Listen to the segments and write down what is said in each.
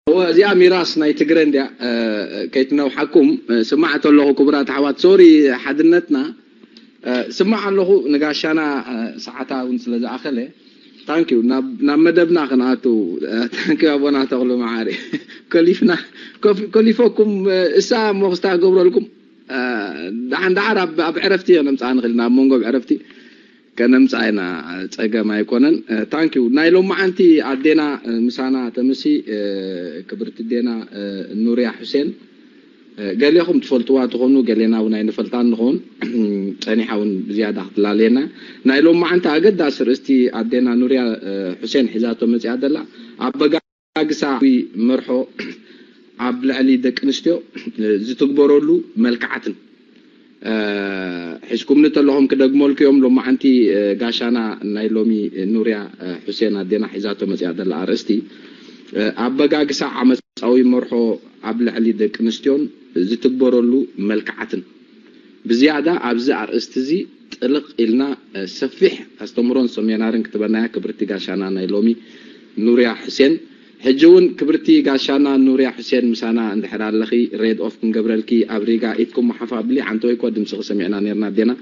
እወ፣ እዚኣ ሚራስ ናይ ትግረ እንድያ። ከይትነውሓኩም ስማዕ ተለኹ ክቡራት ኣሕዋት፣ ሶሪ ሓድነትና። ስማዕ ኣለኹ ንጋሻና። ሰዓታ እውን ስለ ዝኣኸለ፣ ታንኪዩ። ናብ መደብና ክንኣቱ። ታንኪዩ ኣቦና ተኽሉ መዓሪ። ኮሊፍና ኮሊፈኩም። እሳ ሞኽስታ ክገብረልኩም። ደሓን ደሓር ኣብ ዕረፍቲ ከነምፅኣ ንኽእል ኢና፣ ኣብ መንጎ ኣብ ዕረፍቲ ከነምፅኣ ኢና። ፀገም ኣይኮነን። ታንኪዩ። ናይ ሎማዓንቲ ኣዴና ምሳና ተምሲ፣ ክብርቲ ኣዴና ኑርያ ሑሴን፣ ገሌኹም ትፈልጥዋ ትኾኑ፣ ገሌና እውን ኣይንፈልጣን ንኸውን። ፀኒሓ እውን ብዝያዳ ክትላለየና። ናይ ሎማዓንቲ ኣገዳሲ ርእስቲ ኣዴና ኑርያ ሑሴን ሒዛቶ መፅያ ዘላ፣ ኣበጋግሳ መርሖ ኣብ ልዕሊ ደቂ ኣንስትዮ ዝትግበረሉ መልክዓትን ሒዝኩምኒ ተለኹም ክደግመልኩ እዮም። ሎማዓንቲ ጋሻና ናይ ሎሚ ኑርያ ሑሴን ኣዴና ሒዛቶ መፅያ ዘላ ኣርእስቲ፣ ኣበጋግሳ ዓመፃዊ መርሖ ኣብ ልዕሊ ደቂ ኣንስትዮን ዝትግበረሉ መልክዓትን። ብዝያዳ ኣብዚ ኣርእስቲ እዚ ጥልቕ ኢልና ሰፊሕ ኣስተምህሮን ሰሚናርን ክትበናያ ክብርቲ ጋሻና ናይ ሎሚ ኑርያ ሑሴን። ሕጂ እውን ክብርቲ ጋሻና ኑርያ ሑሴን ምሳና እንድሕር ኣለኺ፣ ሬድ ኦፍ ክንገብረልኪ ኣብ ሪጋ ኢድኩም ሓፋብሊ። ዓንተወይ እኮ ድምፅኺ ሰሚዕና ነርና ኣዴና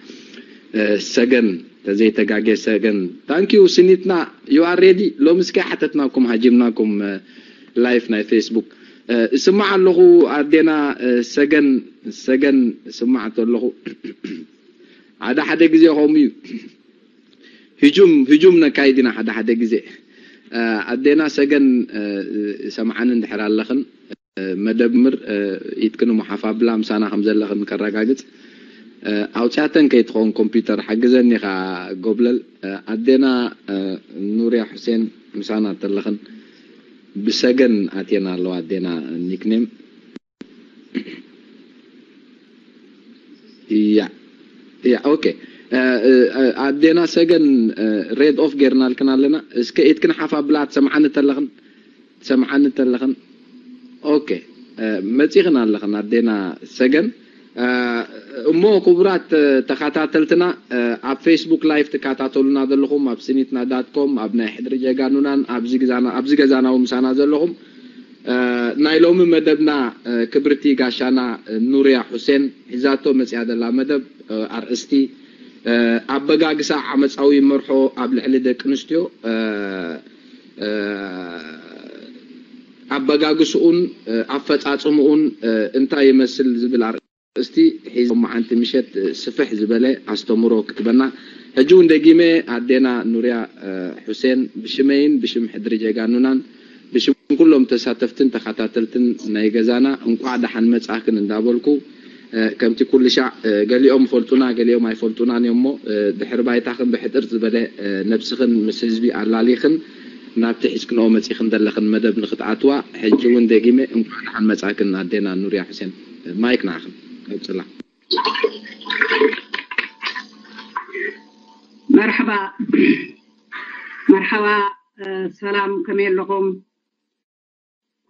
ሰገን፣ ተዘይተጋጌ ሰገን። ታንኪዩ ስኒትና፣ you are ready። ሎሚ እስከ ሓተትናኩም ሃጂምናኩም ላይፍ ናይ ፌስቡክ። እስማዕ ኣለኹ ኣዴና ሰገን፣ ሰገን እስማዕ ኣለኹ። ሓደ ሓደ ግዜ ከምኡ እዩ። ህጁም ህጁም ነካይድ ኢና ሓደ ሓደ ግዜ። ኣዴና ሰገን፣ ሰምዓኒ እንድሕር ኣለኽን፣ መደብ ምር ኢድክን እሞ ሓፍ ኣብላ ምሳና ከም ዘለኽን ከረጋግጽ። ኣውጽያተን ከይትኸውን ኮምፒውተር ሓግዘኒ ኢኻ ጎብለል። ኣዴና ኑርያ ሑሴን ምሳና ተለኽን፣ ብሰገን ኣትየን ኣለዋ ኣዴና ኒክኔም። ያ ያ ኦኬ። ኣዴና ሰገን፣ ሬድ ኦፍ ጌርናልክን ኣለና። እስከ ኢድክን ሓፍ ኣብላ ትሰምዓኒ ተለኽን፣ ትሰምዓኒ ተለኽን። ኦኬ፣ መጺኽን ኣለኽን ኣዴና ሰገን። እሞ ክቡራት ተኸታተልትና፣ ኣብ ፌስቡክ ላይፍ ትከታተሉና ዘለኹም፣ ኣብ ስኒትና ዳት ኮም፣ ኣብ ናይ ሕድሪ ጀጋኑናን ኣብዚ ገዛና እውን ምሳና ዘለኹም፣ ናይ ሎሚ መደብና ክብርቲ ጋሻና ኑርያ ሑሴን ሒዛቶ መጽያ ዘላ መደብ ኣርእስቲ ኣበጋግሳ ዓመጻዊ መርሖ ኣብ ልዕሊ ደቂ ኣንስትዮ፣ ኣበጋግስኡን ኣፈጻጽምኡን እንታይ ይመስል ዝብል ኣርእስቲ ሒዛ ሎማዓንቲ ምሸት ስፍሕ ዝበለ ኣስተምሮ ክትበና። ሕጂ እውን ደጊመ ኣዴና ኑርያ ሑሴን ብሽመይን ብሽም ሕድሪ ጀጋኑናን ብሽም ኩሎም ተሳተፍትን ተኸታተልትን ናይ ገዛና እንቋዕ ደሓን መጻእክን እንዳበልኩ፣ ከምቲ ኩሉ ሻዕ ገሊኦም ይፈልጡና ገሊኦም ኣይፈልጡናን እዮም እሞ፣ ድሕሪ ባይታኽን ብሕጥር ዝበለ ነብስኽን ምስ ህዝቢ ኣላሊኽን ናብቲ ሒዝክንኦ መጺኽን ዘለኽን መደብ ንክትኣትዋ ሕጂ እውን ደጊመ እንቋዕ ደሓን መጻእክን ኣዴና ኑርያ ሑሴን። ማይክ ንዓኽን ቀጽላ። መርሓባ መርሓባ። ሰላም ከመይ ኣለኹም?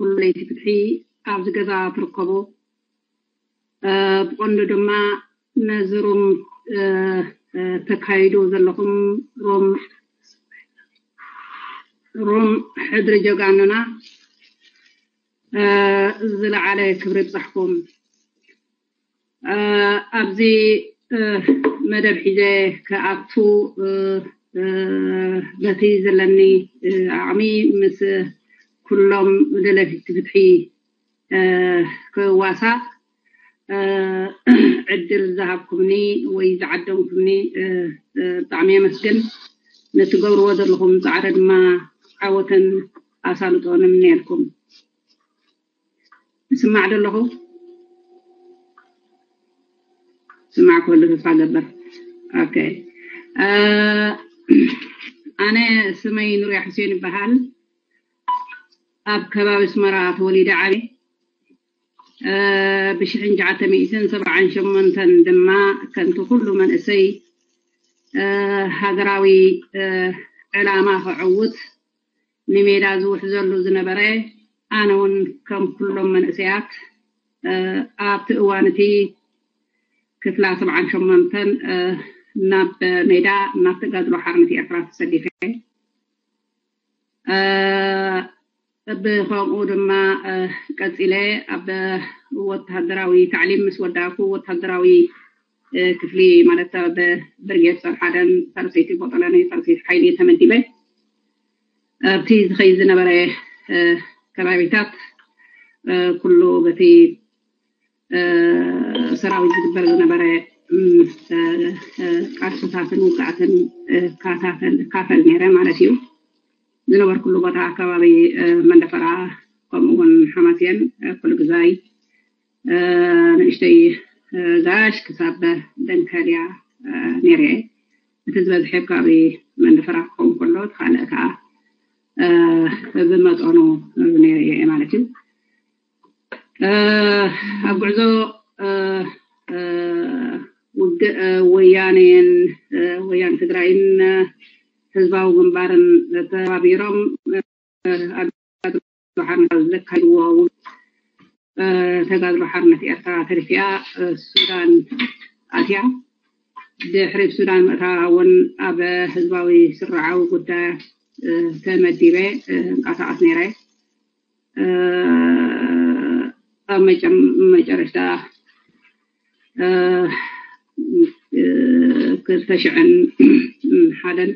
ኩሉ ለይቲ ፍትሒ ኣብዚ ገዛ ትርከቡ። ብቐንዱ ድማ ነዚ ሩም ተካይዱ ዘለኹም ሩም ሩም ሕድሪ ጀጋኑና ዝለዓለ ክብሪ ይብጻሕኩም። ኣብዚ መደብ ሒዘ ክኣቱ በቲ ዘለኒ ዓቕሚ ምስ ኩሎም ደለይቲ ፍትሒ ክዋሳእ ዕድል ዝሃብኩምኒ ወይ ዝዓደምኩምኒ ብጣዕሚ የመስግን። ንትገብርዎ ዘለኹም ፃዕሪ ድማ ዓወትን ኣሳልጦን እምነየልኩም። ይስማዕ ዶ ኣለኹ? ስማዕ ክህሉ ተስፋ ገብር። ኦኬ። ኣነ ስመይ ኑርያ ሕሴን ይበሃል። ኣብ ከባቢ ኣስመራ ተወሊደ ዓብየ። ብሽሕን ትሽዓተ ሚእትን ሰብዓን ሸሞንተን ድማ ከምቲ ኩሉ መንእሰይ ሃገራዊ ዕላማ ከዕውት ንሜዳ ዝውሕዘሉ ዝነበረ፣ ኣነ እውን ከም ኩሎም መንእሰያት ኣብቲ እዋን እቲ ክፍላ ሰብዓን ሸሞንተን ናብ ሜዳ ናብ ተጋድሎ ሓርነት ኤርትራ ተሰሊፈ። ብኸምኡ ድማ ቀፂለ ኣብ ወታደራዊ ታዕሊም ምስ ወዳእኩ፣ ወታደራዊ ክፍሊ ማለት ኣብ ብርጌድ ፀር ሓደን ሳልሰይቲ ቦጠለኒ ሳልሰይቲ ሓይሊ ተመዲበ። ኣብቲ ዝኸይድ ዝነበረ ከባቢታት ኩሉ በቲ ሰራዊት ዝግበር ዝነበረ ቃልስታትን ውግኣትን እካፈል ነይረ ማለት እዩ። ዝነበርኩሉ ቦታ ከባቢ መንደፈራ፣ ከምኡ እውን ሓማሴን፣ ኩሉ ግዛይ፣ ንእሽተይ ጋሽ ክሳብ ደንከልያ ነይረ። እቲ ዝበዝሐ ከባቢ መንደፈራ ክኸውን ከሎ፣ እቲ ካልእ ከዓ ብመጠኑ ነይረ ማለት እዩ። ኣብ ጉዕዞ ውግእ ወያኔን ወያነ ትግራይን ህዝባዊ ግንባርን ተባቢሮም ተጋድሎ ሓርነት ኤርትራ ተሪፊያ ሱዳን ኣትያ። ድሕሪ ሱዳን ምእታ እውን ኣብ ህዝባዊ ስርዓዊ ጉዳይ ተመዲበ እንቀሳቐስ ነይረ። ኣብ መጨረሽታ ክልተ ሽሕን ሓደን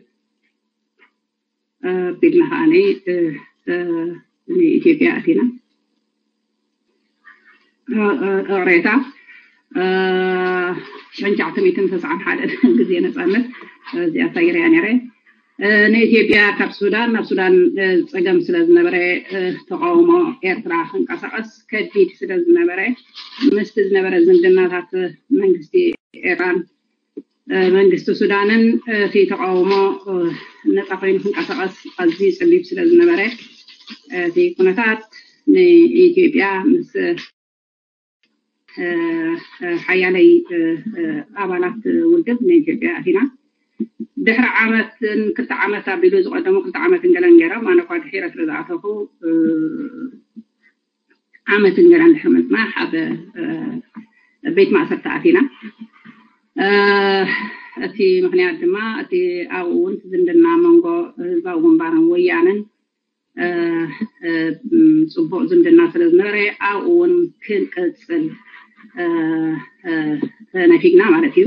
ቢልና ከዓኒ ንኢትዮጵያ ኣቲና። እቕሬታ ሸንቻዕተ ሚትን ተስዓን ሓደን ግዜ ነፃነት እዚኣ ሳይርያ ነይረ። ንኢትዮጵያ ካብ ሱዳን ናብ ሱዳን ፀገም ስለ ዝነበረ ተቃውሞ ኤርትራ ክንቀሳቀስ ከቢድ ስለ ዝነበረ ምስቲ ዝነበረ ዝምድናታት መንግስቲ ኤርትራን መንግስቲ ሱዳንን እቲ ተቃውሞ ነፃ ኮይኑ ክንቀሳቀስ ኣዝዩ ፀቢብ ስለ ዝነበረ እቲ ኩነታት ንኢትዮጵያ ምስ ሓያለይ ኣባላት ውድብ ንኢትዮጵያ ኣቲና። ድሕሪ ዓመትን ክልተ ዓመት ኣቢሉ ዝቀደሙ ክልተ ዓመትን ገለን ገይሮም ኣነ እኳ ድሒረ ስለ ዝኣተኹ ዓመትን ገለን ድሕሪ ምጽናሕ ኣብ ቤት ማእሰርቲ ኣቲና። እቲ ምክንያት ድማ እቲ ኣብኡ እውን ዝምድና መንጎ ህዝባዊ ግንባርን ወያነን ፅቡቅ ዝምድና ስለ ዝነበረ ኣብኡ እውን ክንቅፅል ተነፊግና ማለት እዩ።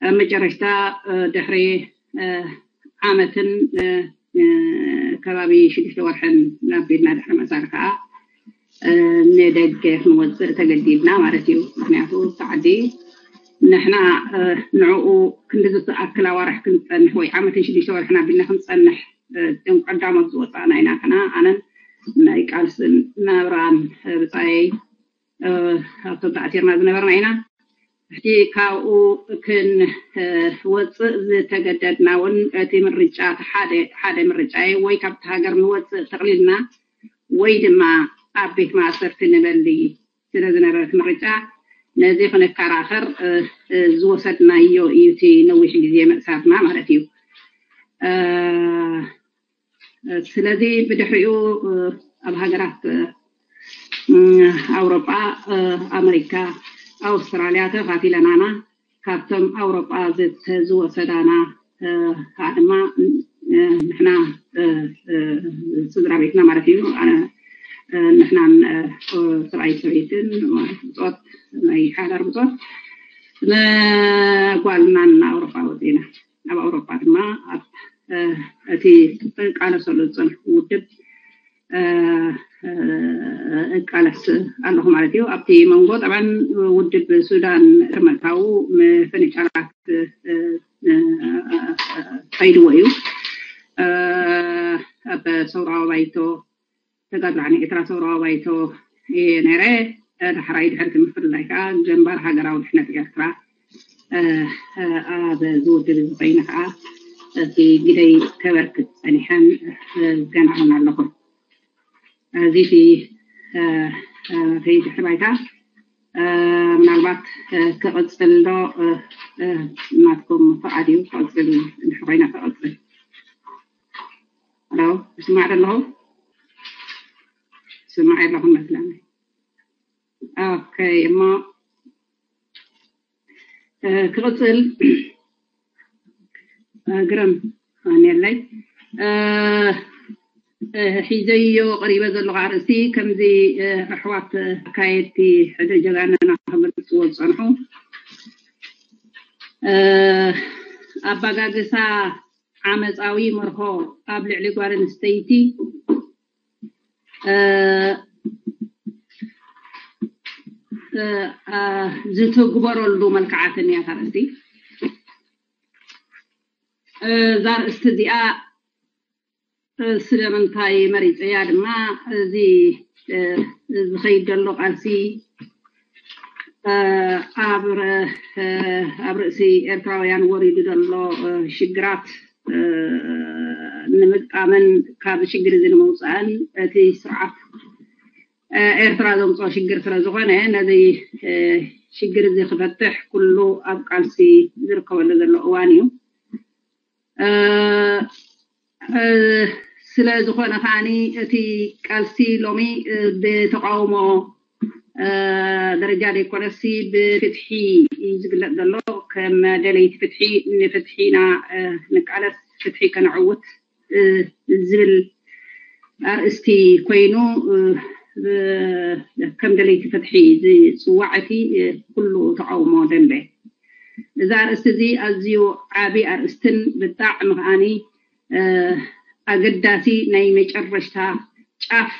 ኣብ መጨረሽታ ድሕሪ ዓመትን ከባቢ ሽዱሽተ ወርሕን ኣቢልና ድሕሪ ምእሳር ከዓ ንደገ ክንወፅእ ተገዲድና ማለት እዩ። ምክንያቱ እቲ ዓዲ ንሕና ንዕኡ ክንዲ ዝተኣክል ኣዋርሕ ክንፀንሕ ወይ ዓመትን ሽዱሽተ ወርሕን ኣቢልና ክንፀንሕ እቶም ቀዳሞት ዝወፃእና ኢና። ከና ኣነን ናይ ቃልስን ናብራን ብፃየይ ኣብቶም ተኣሲርና ዝነበርና ኢና። ሕጂ ካብኡ ክንወፅእ ዝተገደድና እውን እቲ ምርጫ ሓደ ሓደ ምርጫ እዩ። ወይ ካብቲ ሃገር ንወፅእ ተቕሊልና ወይ ድማ ኣብ ቤት ማእሰርቲ ንበሊ ስለ ዝነበረ እቲ ምርጫ ነዚ ክንከራኸር ዝወሰድናዮ እዩ እቲ ነዊሕ ግዜ መእሳርና ማለት እዩ። ስለዚ ብድሕሪኡ ኣብ ሃገራት ኣውሮጳ፣ ኣመሪካ፣ ኣውስትራልያ ተኻፊለናና። ካብቶም ኣውሮጳ ዝተዝወሰዳና ከዓ ድማ ንሕና ስድራ ቤትና ማለት እዩ። ንሕናን ሰብኣይ ሰበይትን ብፆት ናይ ሓዳር ብፆት ንጓልናን ኣውሮጳ ወፂና። ኣብ ኣውሮጳ ድማ ኣብ እቲ ቃለሰሉ ዝፀንሑ ውድብ እቃለስ ኣለኹ ማለት እዩ። ኣብቲ መንጎ ጠብዓን ውድብ ሱዳን ምእታው ምፍንጫላት ከይድዎ እዩ። ኣብ ሰውራዊ ባይቶ ተጋድሎ ዓንኤትራ ሰውራዊ ባይቶ እየ ነይረ። ዳሕራይ ድሕሪ እቲ ምፍልላይ ከዓ ግንባር ሃገራዊ ድሕነት ኤርትራ ኣብ ዝውድብ እዚ ኮይነ ከዓ እቲ ግደይ ከበርክት ፀኒሐን ገና እውን ኣለኹ። እዚ እቲ ከይድ ድሕሪ ባይታ ምናልባት ክቕፅል ዶ ናትኩም ፍቓድ እዩ? ክቕፅል እንድሕር ኮይነ ክቕፅል። ሎ ስማዕ ኣለኹ ስማዕ ኣለኹ መስለኒ። ኦኬ እሞ ክቕፅል ግረም ኣንየለይ ሒዘዮ ቀሪበ ዘለኹ ኣርእስቲ ከምዚ ኣሕዋት ኣካየድቲ ሕደ ጀጋነና ክገልፅዎ ዝፀንሑ፣ ኣባጋግሳ ዓመፃዊ መርሆ ኣብ ልዕሊ ጓል ኣንስተይቲ ዝትግበረሉ መልክዓትን እያ እታ ኣርእስቲ። እዛ ኣርእስቲ እዚኣ ስለምንታይ መሪፀያ ድማ፣ እዚ ዝኸይድ ዘሎ ቃልሲ ኣብ ርእሲ ኤርትራውያን ወሪዱ ዘሎ ሽግራት ንምግጣምን ካብ ሽግር እዚ ንምውፃእን እቲ ስርዓት ኤርትራ ዘምፅኦ ሽግር ስለ ዝኾነ፣ ነዚ ሽግር እዚ ክፈትሕ ኩሉ ኣብ ቃልሲ ዝርከበሉ ዘሎ እዋን እዩ። ስለ ዝኾነ ከዓኒ እቲ ቃልሲ ሎሚ ብተቃውሞ ደረጃ ዘይኮነሲ ብፍትሒ እዩ ዝግለፅ ዘሎ። ከም ደለይቲ ፍትሒ ንፍትሒ ኢና ንቃለስ፣ ፍትሒ ከነዕውት ዝብል ኣርእስቲ ኮይኑ፣ ከም ደለይቲ ፍትሒ ዝፅዋዕ እቲ ኩሉ ተቃውሞ ደንበ። እዚ ኣርእስቲ እዚ ኣዝዩ ዓቢ ኣርእስትን ብጣዕሚ ከዓኒ ኣገዳሲ ናይ መጨረሽታ ጫፍ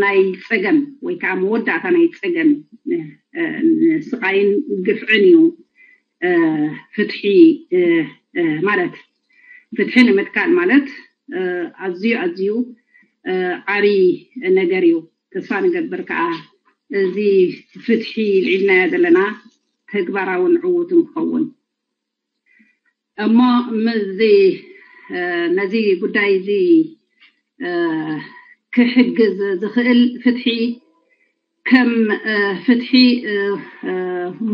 ናይ ጸገም ወይ ከዓ መወዳእታ ናይ ጸገም ስቃይን ግፍዕን እዩ። ፍትሒ ማለት፣ ፍትሒ ንምትካል ማለት ኣዝዩ ኣዝዩ ዓቢ ነገር እዩ። ተስፋ ንገብር ከዓ እዚ ፍትሒ ልዒልናዮ ዘለና ተግባራውን ዕዉትን ክኸውን። እሞ ምስዚ ነዚ ጉዳይ እዚ ክሕግዝ ዝኽእል ፍትሒ ከም ፍትሒ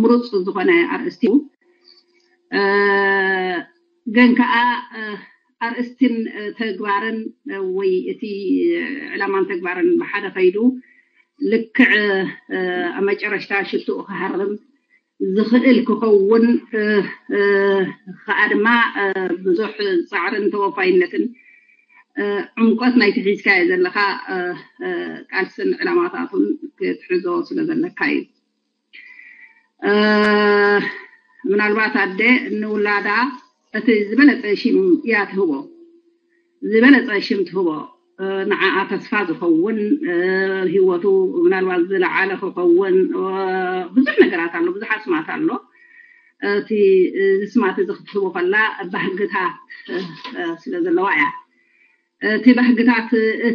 ምሩፅ ዝኾነ ኣርእስቲ እዩ። ግን ከዓ ኣርእስትን ተግባርን ወይ እቲ ዕላማን ተግባርን ብሓደ ከይዱ ልክዕ ኣብ መጨረሽታ ሽትኡ ክሃርም ዝኽእል ክኸውን ከዓ ድማ ብዙሕ ፃዕርን ተወፋይነትን ዕምቆት ናይቲ ሒዝካዮ ዘለኻ ቃልስን ዕላማታቱን ክትሕዞ ስለ ዘለካ እዩ። ምናልባት ኣደ ንውላዳ እቲ ዝበለፀ ሽም እያ ትህቦ፣ ዝበለፀ ሽም ትህቦ፣ ንዓኣ ተስፋ ዝኸውን፣ ህይወቱ ምናልባት ዝለዓለ ክኸውን፣ ብዙሕ ነገራት ኣሎ፣ ብዙሕ ኣስማት ኣሎ። እቲ እዚ ስማት እዚ ክትህቦ ከላ ባህግታት ስለ ዘለዋ እያ። እቲ ባህግታት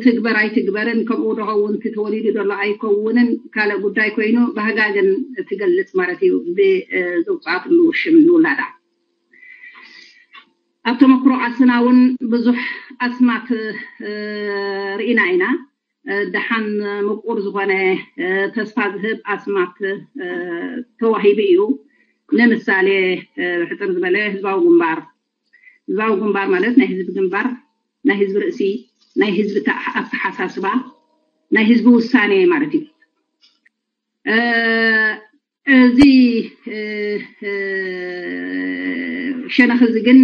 ትግበር ኣይትግበርን፣ ከምኡ ዶ ኸውን፣ እቲ ተወሊዱ ዘሎ ኣይከውንን ካልእ ጉዳይ ኮይኑ፣ ባህጋ ግን ትገልጽ ማለት እዩ፣ ብዘውፅኣትሉ ሽም ንውላዳ። ኣብ ተመክሮ ቃልስና እውን ብዙሕ ኣስማት ርኢና ኢና። ደሓን ምቁር ዝኾነ ተስፋ ዝህብ ኣስማት ተዋሂቡ እዩ። ንምሳሌ፣ ሕፅር ዝበለ ህዝባዊ ግንባር። ህዝባዊ ግንባር ማለት ናይ ህዝቢ ግንባር፣ ናይ ህዝቢ ርእሲ፣ ናይ ህዝቢ ኣተሓሳስባ፣ ናይ ህዝቢ ውሳኔ ማለት እዩ። እዚ ሸነኽ እዚ ግን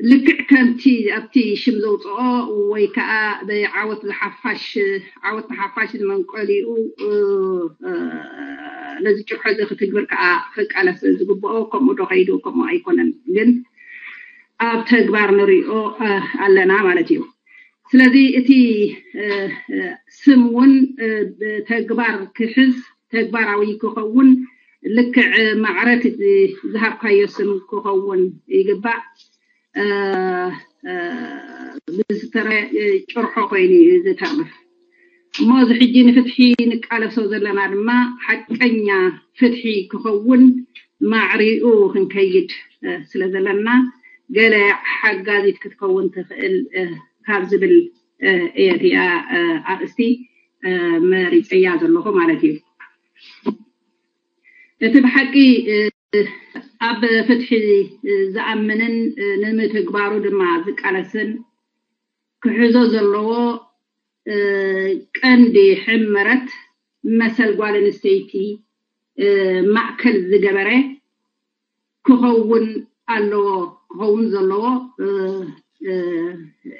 ልክዕ ከምቲ ኣብቲ ሽም ዘውፅኦ ወይ ከዓ ብዓወት ዝሓፋሽ፣ ዓወት ንሓፋሽ ዝመንቀሊኡ ነዚ ጭርሖ እዚ ክትግብር ከዓ ክቃለስ ዝግብኦ ከምኡ ዶ ከይዱ? ከምኡ ኣይኮነን፣ ግን ኣብ ተግባር ንሪኦ ኣለና ማለት እዩ። ስለዚ እቲ ስም እውን ብተግባር ክሕዝ፣ ተግባራዊ ክኸውን፣ ልክዕ ማዕረት ዝሃብካዮ ስም ክኸውን ይግባእ። ብዝተረ ጭርሖ ኮይኑ እዩ ዝተርፍ። እሞ እዚ ሕጂ ንፍትሒ ንቃለሶ ዘለና ድማ ሓቀኛ ፍትሒ ክኸውን ማዕሪኡ ክንከይድ ስለ ዘለና፣ ገለ ሓጋዚት ክትከውን ትኽእል ካብ ዝብል እየ እቲኣ ኣርእስቲ መሪፀያ ዘለኹ ማለት እዩ። እቲ ብሓቂ ኣብ ፍትሒ ዝኣምንን ንምትግባሩ ድማ ዝቃለስን ክሕዞ ዘለዎ ቀንዲ ሕመረት መሰል ጓል ኣንስተይቲ ማእከል ዝገበረ ክኸውን ኣለዎ፣ ክኸውን ዘለዎ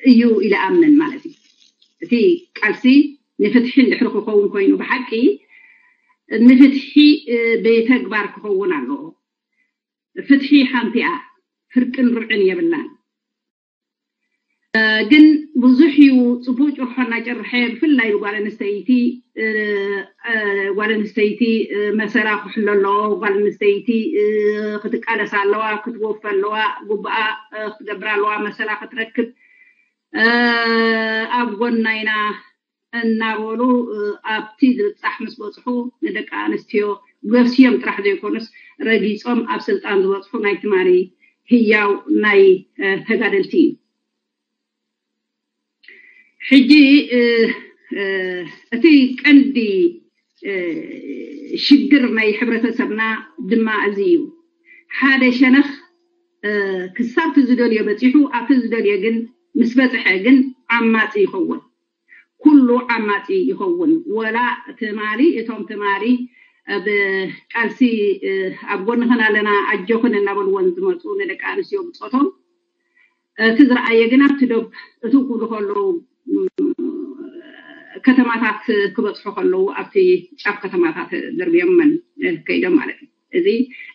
እዩ ኢለ ኣምንን ማለት እዩ። እቲ ቃልሲ ንፍትሒ እንድሕሪ ክኸውን ኮይኑ ብሓቂ ንፍትሒ ብተግባር ክኸውን ኣለዎ። ፍትሒ ሓንቲ እያ፣ ፍርቅን ርዕን የብላን። ግን ብዙሕ እዩ ጽቡቅ ጭርሖ እናጨርሐ፣ ብፍላይ ጓል ኣንስተይቲ ጓል ኣንስተይቲ መሰላ ክሕሎ ኣለዎ። ጓል ኣንስተይቲ ክትቃለስ ኣለዋ፣ ክትወፈ ኣለዋ፣ ጉባኣ ክትገብር ኣለዋ፣ መሰላ ክትረክብ ኣብ ጎና ኢና እናበሉ ኣብቲ ዝብጻሕ ምስ በጽሑ ንደቂ ኣንስትዮ ገስዮም ጥራሕ ዘይኮኑስ ረጊጾም ኣብ ስልጣን ዝበጽሑ ናይ ትማሊ ህያው ናይ ተጋደልቲ እዩ። ሕጂ እቲ ቀንዲ ሽግር ናይ ሕብረተሰብና ድማ እዚ እዩ። ሓደ ሸነኽ ክሳብ እቲ ዝደልዮ በጺሑ ኣብቲ ዝደልዮ ግን ምስ በጽሐ ግን ዓማጺ ይኸውን። ኩሉ ዓማጺ ይኸውን። ወላ ትማሊ እቶም ትማሊ ኣብ ቃልሲ ኣብ ጎንኽን ኣለና ኣጆኽን እናበልወን ዝመፁ ንደቂ ኣንስትዮ ብፆቶም እቲ ዝረኣየ ግን ኣብቲ ዶብ እትው ክብሉ ከለዉ ከተማታት ክበፅሑ ከለዉ ኣብቲ ጫፍ ከተማታት ደርብዮመን ከይዶም ማለት እዩ። እዚ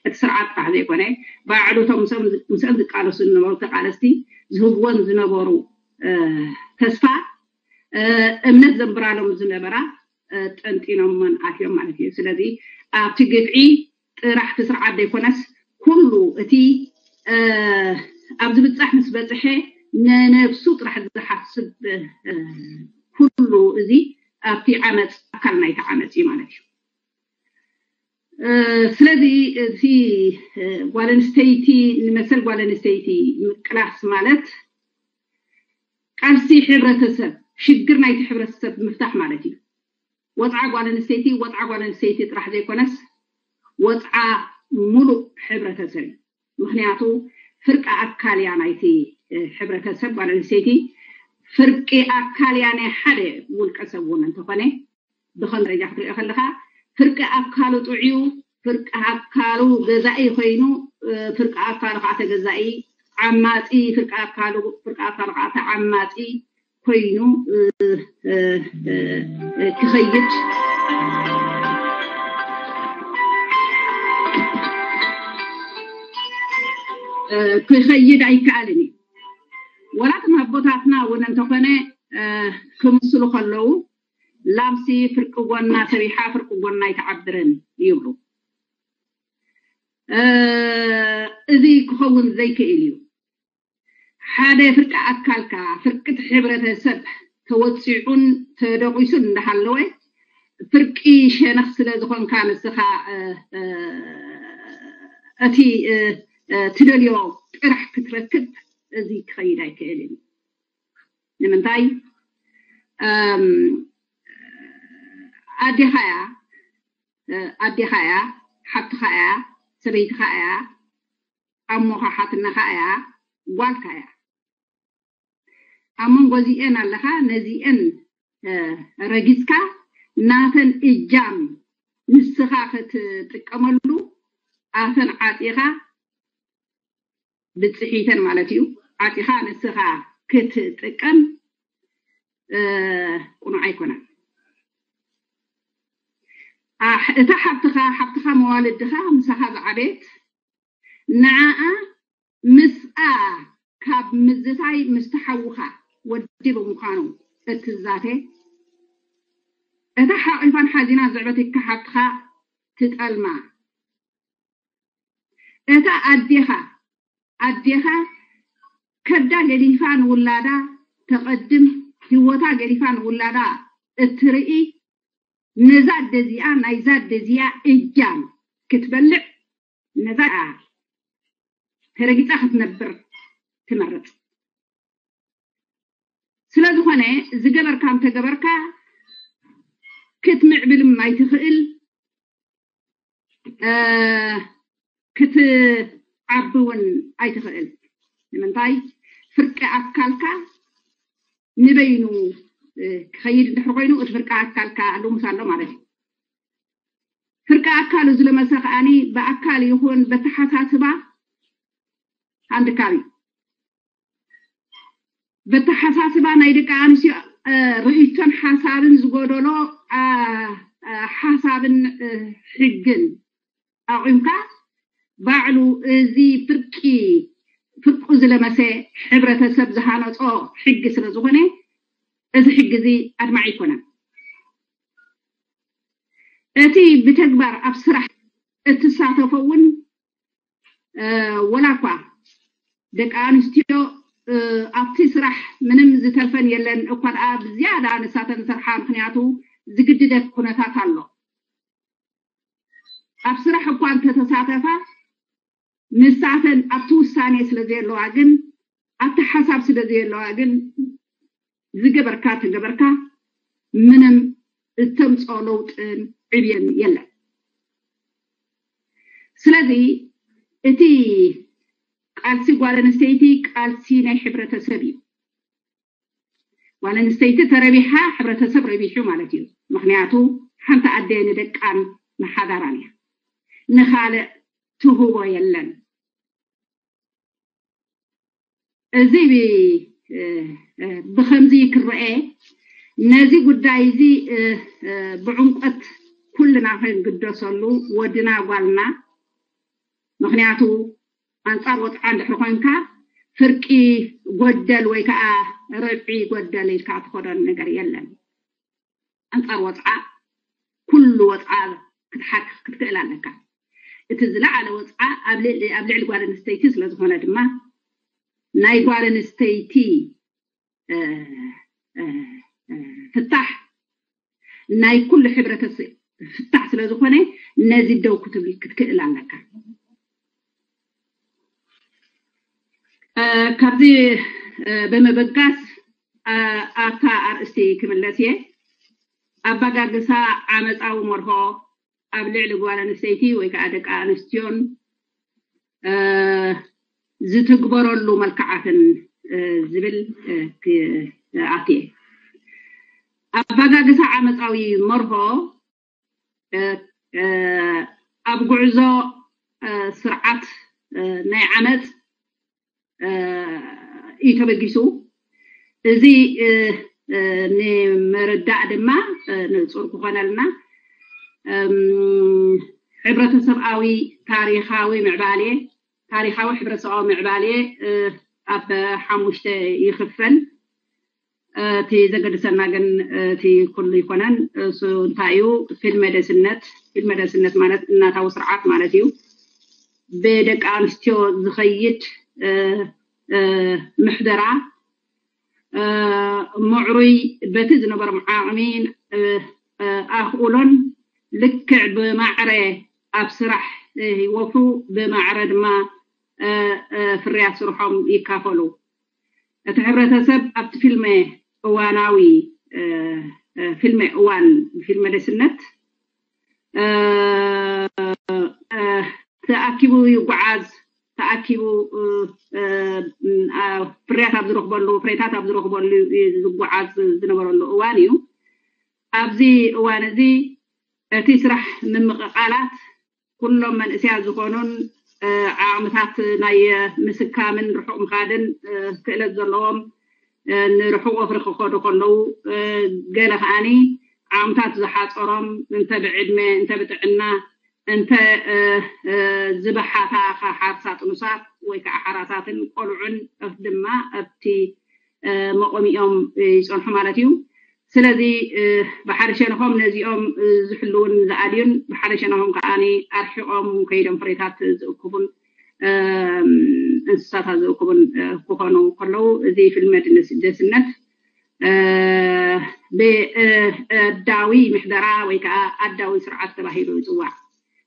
እቲ ስርዓት ጥራሕ ዘይኮነ ባዕሉ እቶም ምስኦም ዝቃለሱ ዝነበሩ ተቃለስቲ ዝህብወን ዝነበሩ ተስፋ እምነት ዘንብራሎም ዝነበራ ጠንጢኖመን ኣትዮም ማለት እዩ። ስለዚ ኣብቲ ግፍዒ ጥራሕ እቲ ስርዓት ዘይኮነስ ኩሉ እቲ ኣብ ዝብፃሕ ምስ በፅሐ ንነብሱ ጥራሕ ዝሓስብ ኩሉ እዚ ኣብቲ ዓመፅ ኣካል ናይቲ ዓመፅ እዩ ማለት እዩ። ስለዚ እቲ ጓል ኣንስተይቲ ንመሰል ጓል ኣንስተይቲ ምቅላስ ማለት ቃልሲ ሕብረተሰብ ሽግር ናይቲ ሕብረተሰብ ምፍታሕ ማለት እዩ። ወፅዓ ጓል ኣንስተይቲ ወፅዓ ጓል ኣንስተይቲ ጥራሕ ዘይኮነስ ወፅዓ ሙሉእ ሕብረተሰብ እዩ። ምክንያቱ ፍርቂ ኣካል እያ ናይቲ ሕብረተሰብ ጓል ኣንስተይቲ። ፍርቂ ኣካል እያ ናይ ሓደ ውልቀ ሰብ እውን እንተኾነ ብኸም ደረጃ ክትሪኦ ከለካ ፍርቂ ኣካሉ ጥዑዩ፣ ፍርቂ ኣካሉ ገዛኢ ኮይኑ፣ ፍርቂ ኣካሉ ከዓ ተገዛኢ፣ ዓማፂ ፍርቂ ኣካሉ ፍርቂ ኣካሉ ከዓ ተዓማፂ ኮይኑ ክኸይድ ክኸይድ ኣይከኣልን እዩ። ወላቶም ኣቦታትና እውን እንተኾነ ክምስሉ ከለዉ ላምሲ ፍርቂ ጎና ሰቢሓ ፍርቂ ጎና ኣይትዓብርን ይብሉ። እዚ ክኸውን ዘይክእል እዩ። ሓደ ፍርቂ ኣካልካ ፍርቂ እቲ ሕብረተሰብ ተወፂዑን ተደቂሱን እንዳሃለወ ፍርቂ ሸነኽ ስለ ዝኾንካ ንስኻ እቲ ትደልዮ ጥራሕ ክትረክብ እዚ ክኸይድ ኣይክእልን። ንምንታይ ኣዴኻ እያ ኣዴኻ እያ ሓትኻ እያ ሰበይትኻ እያ ኣሞኻ ሓትነኻ እያ ጓልካ እያ። ኣብ መንጎ እዚኤን ኣለኻ ነዚኤን ረጊፅካ ናተን እጃም ንስኻ ክትጥቀመሉ ኣፈን ዓፂኻ ብፅሒተን ማለት እዩ ዓፂኻ ንስኻ ክትጥቀም ቁኑዕ ኣይኮነን። እታ ሓብትኻ ሓብትኻ መዋልድኻ ምሳኻ ዝዓበየት ንዓኣ ምስኣ ካብ ምዝታይ ምስቲ ሓውኻ ወዲ ብምዃኑ እትዛተ እታ ሓቒፋን ሓዚና ዘዕበተካ ሓብትኻ ትጠልማ። እታ ኣዴኻ ኣዴኻ ከብዳ ገዲፋ ንውላዳ ተቐድም ህይወታ ገዲፋ ንውላዳ እትርኢ ነዛ ኣደ እዚኣ ናይዛ ኣደ እዚኣ እጃም ክትበልዕ ነዛ ተረጊፃ ክትነብር ትመርፅ። ስለዝኾነ ዝገበርካ እንተገበርካ ክትምዕብልም ኣይትኽእል ክትዓቢ እውን ኣይትኽእል። ንምንታይ ፍርቂ ኣካልካ ንበይኑ ክኸይድ እንድሕር ኮይኑ እቲ ፍርቂ ኣካልካ ልሙስ ኣሎ ማለት እዩ። ፍርቂ ኣካሉ ዝለመሰ ከዓኒ ብኣካል ይኹን በተሓሳስባ ሃንድካብ እዩ። በተሓሳስባ ናይ ደቂ ኣንስትዮ ርእይቶን ሓሳብን ዝጎደሎ ሓሳብን ሕግን ኣቑምካ፣ ባዕሉ እዚ ፍርቂ ፍርቁ ዝለመሰ ሕብረተሰብ ዝሃነጾ ሕጊ ስለ ዝኾነ፣ እዚ ሕጊ እዚ ኣድማዒ ኣይኮነን። እቲ ብተግባር ኣብ ስራሕ እትሳተፎ እውን፣ ወላ እኳ ደቂ ኣንስትዮ ኣብቲ ስራሕ ምንም ዝተርፈን የለን እኳ ደኣ፣ ብዝያዳ ንሳተን ዝሰርሓ፣ ምኽንያቱ ዝግድደት ኩነታት ኣሎ። ኣብ ስራሕ እኳ እንተተሳተፋ፣ ንሳተን ኣብቲ ውሳኔ ስለ ዘየለዋ ግን፣ ኣብቲ ሓሳብ ስለ ዘየለዋ ግን፣ ዝገበርካ ተገበርካ፣ ምንም እተምፅኦ ለውጥን ዕብየን የለን። ስለዚ እቲ ቃልሲ ጓል ኣንስተይቲ ቃልሲ ናይ ሕብረተሰብ እዩ። ጓል ኣንስተይቲ ተረቢሓ፣ ሕብረተሰብ ረቢሑ ማለት እዩ። ምኽንያቱ ሓንቲ ኣደ ንደቃን ንሓዳራን እያ፣ ንኻልእ ትህቦ የለን። እዚ ብከምዚ ክረአ፣ ነዚ ጉዳይ እዚ ብዕምቆት ኩልና ክንግደሰሉ፣ ወድና ጓልና። ምኽንያቱ ኣንጻር ወጽዓ እንድሕሪ ኮንካ፣ ፍርቂ ጎደል ወይ ከዓ ርብዒ ጎደል ኢልካ ትኸዶ ነገር የለን። ኣንጻር ወጽዓ፣ ኩሉ ወጽዓ ክትሓክኽ ክትክእል ኣለካ። እቲ ዝለዓለ ወጽዓ ኣብ ልዕሊ ኣብ ልዕሊ ጓል ኣንስተይቲ ስለ ዝኾነ ድማ፣ ናይ ጓል ኣንስተይቲ እ፣ እ፣ እ፣ ፍታሕ ናይ ኩሉ ሕብረተሰብ ፍታሕ ስለ ዝኾነ፣ ነዚ ደው ክትብል ክትክእል ኣለካ። እ፣ ካብዚ እ፣ ብምብጋስ፣ እ፣ ኣብታ ኣርእስቲ ክምለስ እየ። ኣባጋግሳ ዓመፃዊ መርሆ ኣብ ልዕሊ ጓል ኣንስተይቲ ወይ ከዓ ደቂ ኣንስትዮን እ፣ ዝትግበረሉ መልክዓትን እ፣ ዝብል እ፣ ክ- ኣትየ። ኣባጋግሳ ዓመፃዊ መርሆ እ፣ እ፣ ኣብ ጉዕዞ እ፣ ስርዓት እ፣ ናይ ዓመፅ እ፣ እዩ ተበጊሱ። እዚ እ፣ እ፣ ንምርዳእ ድማ እ፣ ንፁር ክኾነልና እም፣ ሕብረተሰብኣዊ ታሪኻዊ ምዕባሌ፣ ታሪኻዊ ሕብረተሰባዊ ምዕባሌ እ፣ ኣብ ሓሙሽተ ይኽፈል። እ፣ እቲ ዘገድሰና ግን እ፣ እቲ ኩሉ ይኮነን። እሱ እንታይ እዩ? ፊልመ ደስነት። ፊልመ ደስነት ማለት እናታዊ ስርዓት ማለት እዩ። ብደቂ ኣንስትዮ ዝኸይድ እ፣ እ፣ ምሕደራ እ፣ ምዕሩይ በቲ ዝነበሮም ዓቕሚ እ፣ እ፣ ኣኽእሎን ልክዕ ብማዕረ ኣብ ስራሕ እ፣ ይወፍሩ፣ ብማዕረ ድማ እ፣ እ፣ ፍርያት ስርሖም ይካፈሉ። እቲ ሕብረተሰብ ኣብቲ ፊልመ እዋናዊ እ፣ እ፣ ፊልመ እዋን ፊልመ ደስነት እ፣ እ፣ ተኣኪቡ ይጓዓዝ፣ ተኣኪቡ እ፣ እ፣ እ፣ ፍርያት ኣብ ዝረኽበሉ፣ ፍሬታት ኣብ ዝረኽበሉ እዩ ዝጓዓዝ ዝነበረሉ እዋን እዩ። ኣብዚ እዋን እዚ እቲ ስራሕ ምምቕቓላት ኩሎም መንእሰያት ዝኾኑን እ፣ ዓቕምታት ናይ ምስካምን ርሑቕ ምኻድን እ፣ ክእለት ዘለዎም እ፣ ንርሑቕ ወፍሪ ክኸዱ ከለዉ እ፣ ገለ ከዓኒ ዓቕምታት ዝሓፀሮም እንተ ብዕድመ እንተ ብጥዕና እንተ እ፣ እ፣ ዝበሓታ ሓርሳ ጥኑሳት ወይ ከዓ ሓራሳትን ቆልዑን ድማ ኣብቲ እ፣ መቆሚኦም ይፀንሑ ማለት እዩ። ስለዚ እ፣ ብሓደ ሸነኾም ነዚኦም እ፣ ዝሕልውን ዝኣልዩን፣ ብሓደ ሸነኾም ከዓ ኣርሒቆም ከይዶም ፍሬታት ዝእክቡን እ፣ እንስሳታት ዝእክቡን እ፣ ክኾኑ ከለዉ፣ እዚ ፊልመ ድንስ- ደስነት እ፣ ብ- እ፣ ኣዳዊ ምሕደራ ወይ ከዓ ኣዳዊ ስርዓት ተባሂሉ ይፅዋዕ።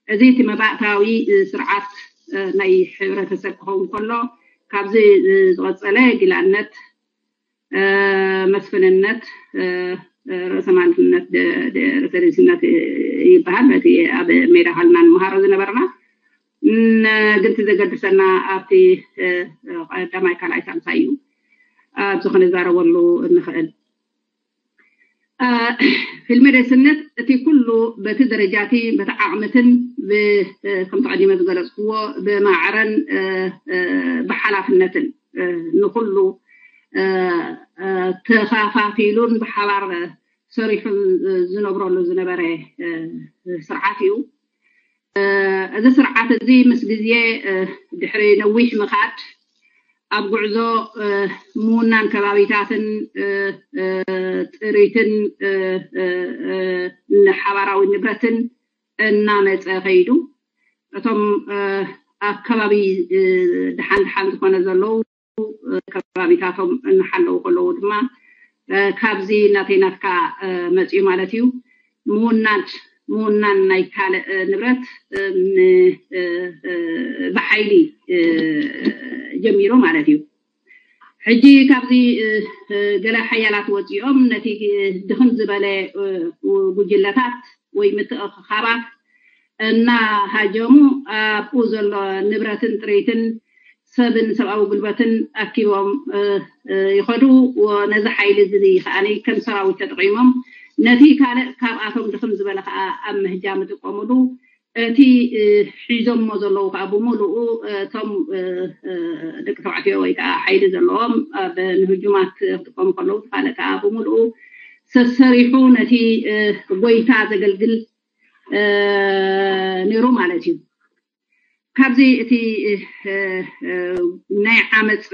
እዚ እቲ መባእታዊ እ፣ ስርዓት እ፣ ናይ ሕብረተሰብ ክኸውን ከሎ፣ ካብዚ እ፣ ዝቐፀለ ጊላነት እ፣ መስፍንነት እ፣ እ፣ ርእሰ ማልነት ደ- ደ- ርእሰ ርእስነት እ፣ ይበሃል። በቲ ኣብ ሜዳ ሃልና ንምሃሮ ዝነበርና ን- ግን እቲ ዘገድሰና ኣብቲ እ፣ እ፣ ቀዳማይ ካልኣይ ሳልሳይ እዩ። ኣብዚ ክንዛረበሉ እንኽእል እ፣ ፊልመ ደስነት እቲ ኩሉ በቲ ደረጃቲ በቲ ዓቕምትን ብ- እ፣ ከምቲ ቀዲመ ዝገለፅክዎ ብማዕረን እ፣ እ፣ ብሓላፍነትን እ፣ ንኩሉ ተኻፋፊሉን ብሓባር ሰሪሑን ዝነብረሉ ዝነበረ ስርዓት እዩ። እዚ ስርዓት እዚ ምስ ግዜ ድሕሪ ነዊሕ ምኻድ ኣብ ጉዕዞ ምውናን ከባቢታትን ጥሪትን ሓባራዊ ንብረትን እናመፀ ከይዱ እቶም ኣብ ከባቢ ድሓን ድሓን ዝኾነ ዘለዉ ከባቢታቶም እናሓለዉ ከለዉ ድማ ካብዚ ናተይ ናትካ መፅኡ ማለት እዩ። ምውናድ ምውናን ናይ ካልእ ንብረት ብሓይሊ ጀሚሩ ማለት እዩ። ሕጂ ካብዚ ገለ ሓያላት ወፂኦም ነቲ ድኽም ዝበለ ጉጅለታት ወይ ምትእኽኻባት እናሃጀሙ ኣብኡ ዘሎ ንብረትን ጥሪትን ሰብን ሰብኣዊ ጉልበትን ኣኪቦም ይኸዱ። ነዚ ሓይሊ እዚ ከዓኒ ከም ሰራዊት ተጠቒሞም ነቲ ካልእ ካብኣቶም ድኽም ዝበለ ከዓ ኣብ ምህጃም ይጥቀሙሉ። እቲ ሒዞሞ ዘለዉ ከዓ ብምሉኡ እቶም ደቂ ተባዕትዮ ወይ ከዓ ሓይሊ ዘለዎም ኣብ ንህጁማት ክጥቀሙ ከለዉ እቲ ካልእ ከዓ ብምሉኡ ሰሰሪሑ ነቲ ጎይታ ዘገልግል ነይሩ ማለት እዩ። ካብዚ እቲ ናይ ዓመፅ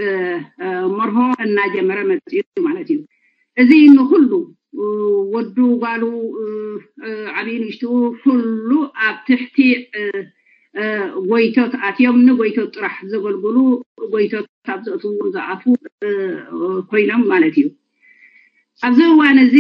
መርሆ እናጀመረ መፅኡ ማለት እዩ። እዚ ንኩሉ ወዱ ጓሉ ዓብዪ ንእሽቱ ኩሉ ኣብ ትሕቲ ጎይቶት ኣትዮም ንጎይቶት ጥራሕ ዘገልግሉ ጎይቶት ኣብ ዘእትዉ ዝኣትዉ ኮይኖም ማለት እዩ። ኣብዚ እዋን እዚ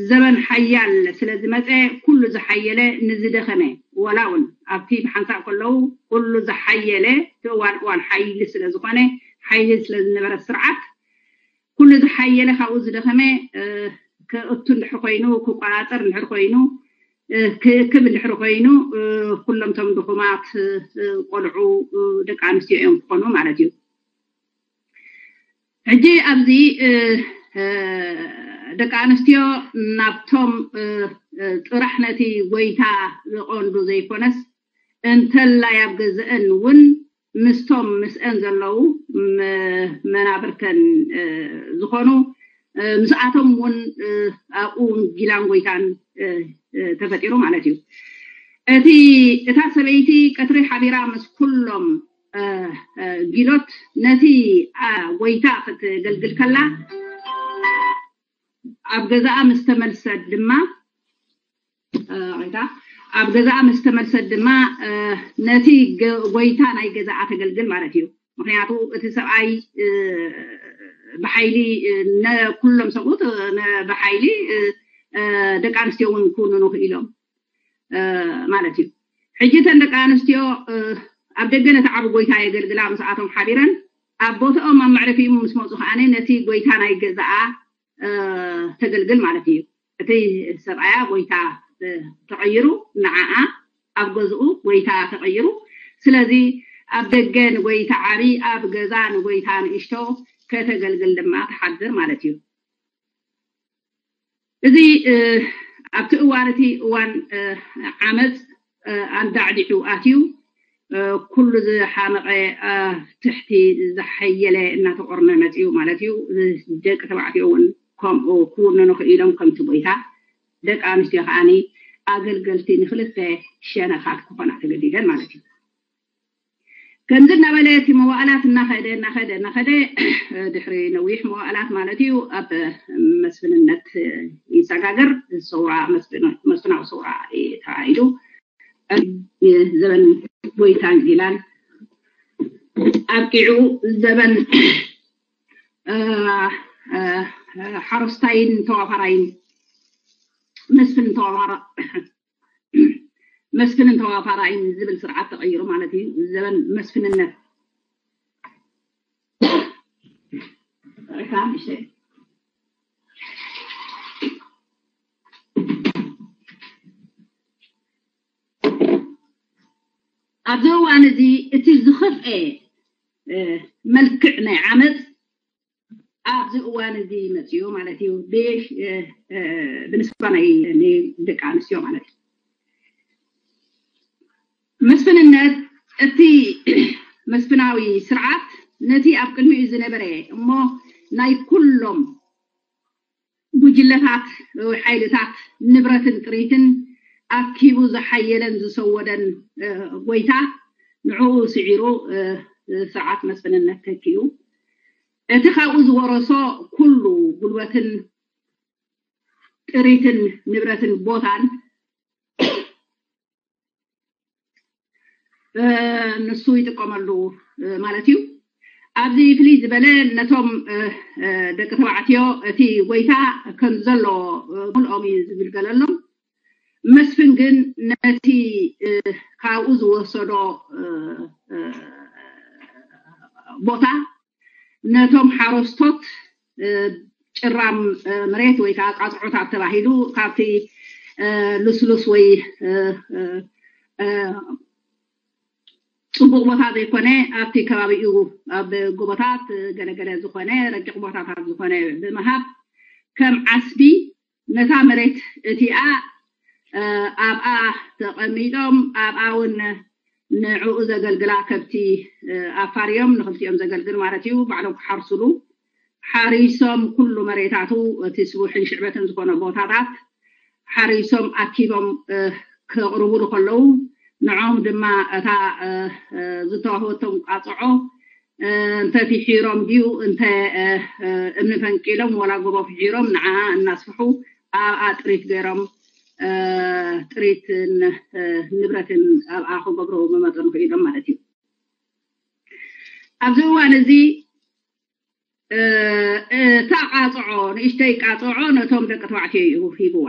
ዘበን ሓያል ስለ ዝመፀ ኩሉ ዝሓየለ ንዝደኸመ ዋላ እውን ኣብቲ ብሓንሳእ ከለዉ ኩሉ ዝሓየለ እቲ እዋን እዋን ሓይሊ ስለ ዝኾነ ሓይሊ ስለ ዝነበረ ስርዓት ኩሉ ዝሓየለ ካብኡ ዝደኸመ ክእቱ እንድሕር ኮይኑ ክቆፃፀር እንድሕር ኮይኑ ክእክብ እንድሕር ኮይኑ ኩሎም ቶም ድኹማት ቆልዑ ደቂ ኣንስትዮ እዮም ክኾኑ ማለት እዩ። ሕጂ ኣብዚ ደቂ ኣንስትዮ ናብቶም ጥራሕ ነቲ ጎይታ ዝቐንዱ ዘይኮነስ እንተላይ ኣብ ገዝአን እውን ምስቶም ምስአን ዘለዉ መናብርተን ዝኾኑ ምስኣቶም እውን ኣብኡ ጊላን ጎይታን ተፈጢሩ ማለት እዩ። እቲ እታ ሰበይቲ ቀትሪ ሓቢራ ምስ ኩሎም ጊሎት ነቲ ጎይታ ክትገልግል ከላ ኣብ ገዛኣ ምስ ተመልሰት ድማ ይቅሬታ፣ ኣብ ገዛኣ ምስ ተመልሰት ድማ ነቲ ጎይታ ናይ ገዛኣ ተገልግል ማለት እዩ። ምክንያቱ እቲ ሰብኣይ ብሓይሊ ኩሎም ሰብኡት ብሓይሊ ደቂ ኣንስትዮ እውን ክውንኑ ክኢሎም ማለት እዩ። ሕጂ እተን ደቂ ኣንስትዮ ኣብ ደገ ነቲ ዓቢ ጎይታ የገልግላ ምስኣቶም ሓቢረን ኣብ ቦታኦም ኣብ መዕረፊኦም ምስ መፁ ከዓነ ነቲ ጎይታ ናይ ገዛኣ ተገልግል ማለት እዩ። እቲ ሰብኣያ ጎይታ ተቐይሩ ንዓኣ ኣብ ገዝኡ ጎይታ ተቐይሩ። ስለዚ ኣብ ደገ ንጎይታ ዓቢ ኣብ ገዛ ንጎይታ ንእሽቶ ከተገልግል ድማ ትሓድር ማለት እዩ። እዚ ኣብቲ እዋን እቲ እዋን ዓመፅ ኣንዳዕዲዑ ኣትዩ ኩሉ ዝሓመቐ ትሕቲ ዝሓየለ እናተቆርነ መፅኡ ማለት እዩ። ደቂ ተባዕትዮ እውን ከምኡ ክውንኑ ክኢሎም ከምቲ ጎይታ ደቂ ኣንስትዮ ከዓኒ ኣገልገልቲ ንክልተ ሸነኻት ክኾና ተገዲደን ማለት እዩ። ከምዚ እናበለ እቲ መዋእላት እናኸደ እናኸደ እናኸደ ድሕሪ ነዊሕ መዋእላት ማለት እዩ ኣብ መስፍንነት ይሰጋገር። ሰውራ መስፍናዊ ሰውራ ተባሂሉ ዘበን ጎይታን ጊላን ኣብቂዑ ዘበን ሓረስታይን ተዋፋራይን መስፍን ተዋፋራ መስፍንን ተዋፋራይን ዝብል ስርዓት ተቐይሩ ማለት እዩ። ዘበን መስፍንነት ኣብዚ እዋን እዚ እቲ ዝኸፍአ መልክዕ ናይ ዓመፅ ኣብዚ እዋን እዚ መፅኡ ማለት እዩ። ብንስባ ናይ ደቂ ኣንስትዮ ማለት እዩ። መስፍንነት እቲ መስፍናዊ ስርዓት ነቲ ኣብ ቅድሚኡ ዝነበረ እሞ ናይ ኩሎም ጉጅለታት ወይ ሓይልታት ንብረትን ጥሪትን ኣኪቡ ዝሓየለን ዝሰወደን ጎይታ ንዕኡ ስዒሩ ስርዓት መስፍንነት ተኪኡ። እቲ ካብኡ ዝወረሶ ኩሉ ጉልበትን ጥሪትን ንብረትን ቦታን ንሱ ይጥቀመሉ ማለት እዩ። ኣብዚ ፍልይ ዝበለ ነቶም ደቂ ተባዕትዮ እቲ ጎይታ ከም ዘሎ ምልኦም እዩ ዝግልገለሎም። መስፍን ግን ነቲ ካብኡ ዝወሰዶ ቦታ ነቶም ሓረስቶት ጭራም መሬት ወይ ከዓ ቃፅዖታት ተባሂሉ ካብቲ ልስሉስ ወይ ፅቡቅ ቦታ ዘይኮነ ኣብቲ ከባቢኡ ኣብ ጎቦታት ገለገለ ዝኾነ ረቂቕ ቦታታት ዝኾነ ብምሃብ ከም ዓስቢ ነታ መሬት እቲኣ ኣብኣ ተቐሚጦም ኣብኣ እውን ንዕኡ ዘገልግላ ከብቲ ኣፋርዮም ንክልቲኦም ዘገልግል ማለት እዩ። ባዕሎም ክሓርሱሉ ሓሪሶም ኩሉ መሬታቱ እቲ ስቡሕን ሽዕበትን ዝኾነ ቦታታት ሓሪሶም ኣኪቦም ከቕርቡሉ ከለዉ ንዖም ድማ እታ ዝተዋህበቶም ቃፅዖ እንተ ፊሒሮም ድዩ እንተ እምኒ ፈንቂሎም ወላ ጎቦ ፊሒሮም ንዓ እናስፍሑ ኣብኣ ጥሪት ገይሮም ጥሪት ንብረትን ኣብኣ ክገብሩ መመጠኑ ክኢሎም ማለት እዩ። ኣብዚ እዋን እዚ እታ ቃፅዖ ንእሽተይ ቃፅዖ ነቶም ደቂ ተባዕትዮ እዩ ሂብዋ።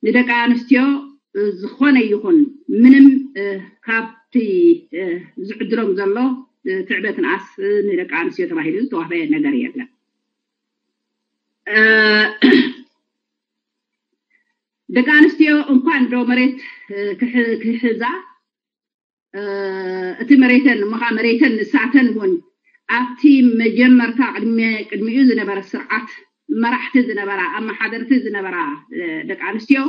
ንደቂ ኣንስትዮ ዝኾነ ይኹን ምንም ካብቲ ዝዕድሎም ዘሎ ትዕበትን ኣስ ንደቂ ኣንስትዮ ተባሂሉ ዝተዋህበ ነገር የለን። ደቂ ኣንስትዮ እንኳን ዶ መሬት ክሕዛ እቲ መሬተን እሞ ከዓ መሬተን ንሳተን እውን ኣብቲ መጀመርታ ቅድሚኡ ዝነበረ ስርዓት መራሕቲ ዝነበራ ኣመሓደርቲ ዝነበራ ደቂ ኣንስትዮ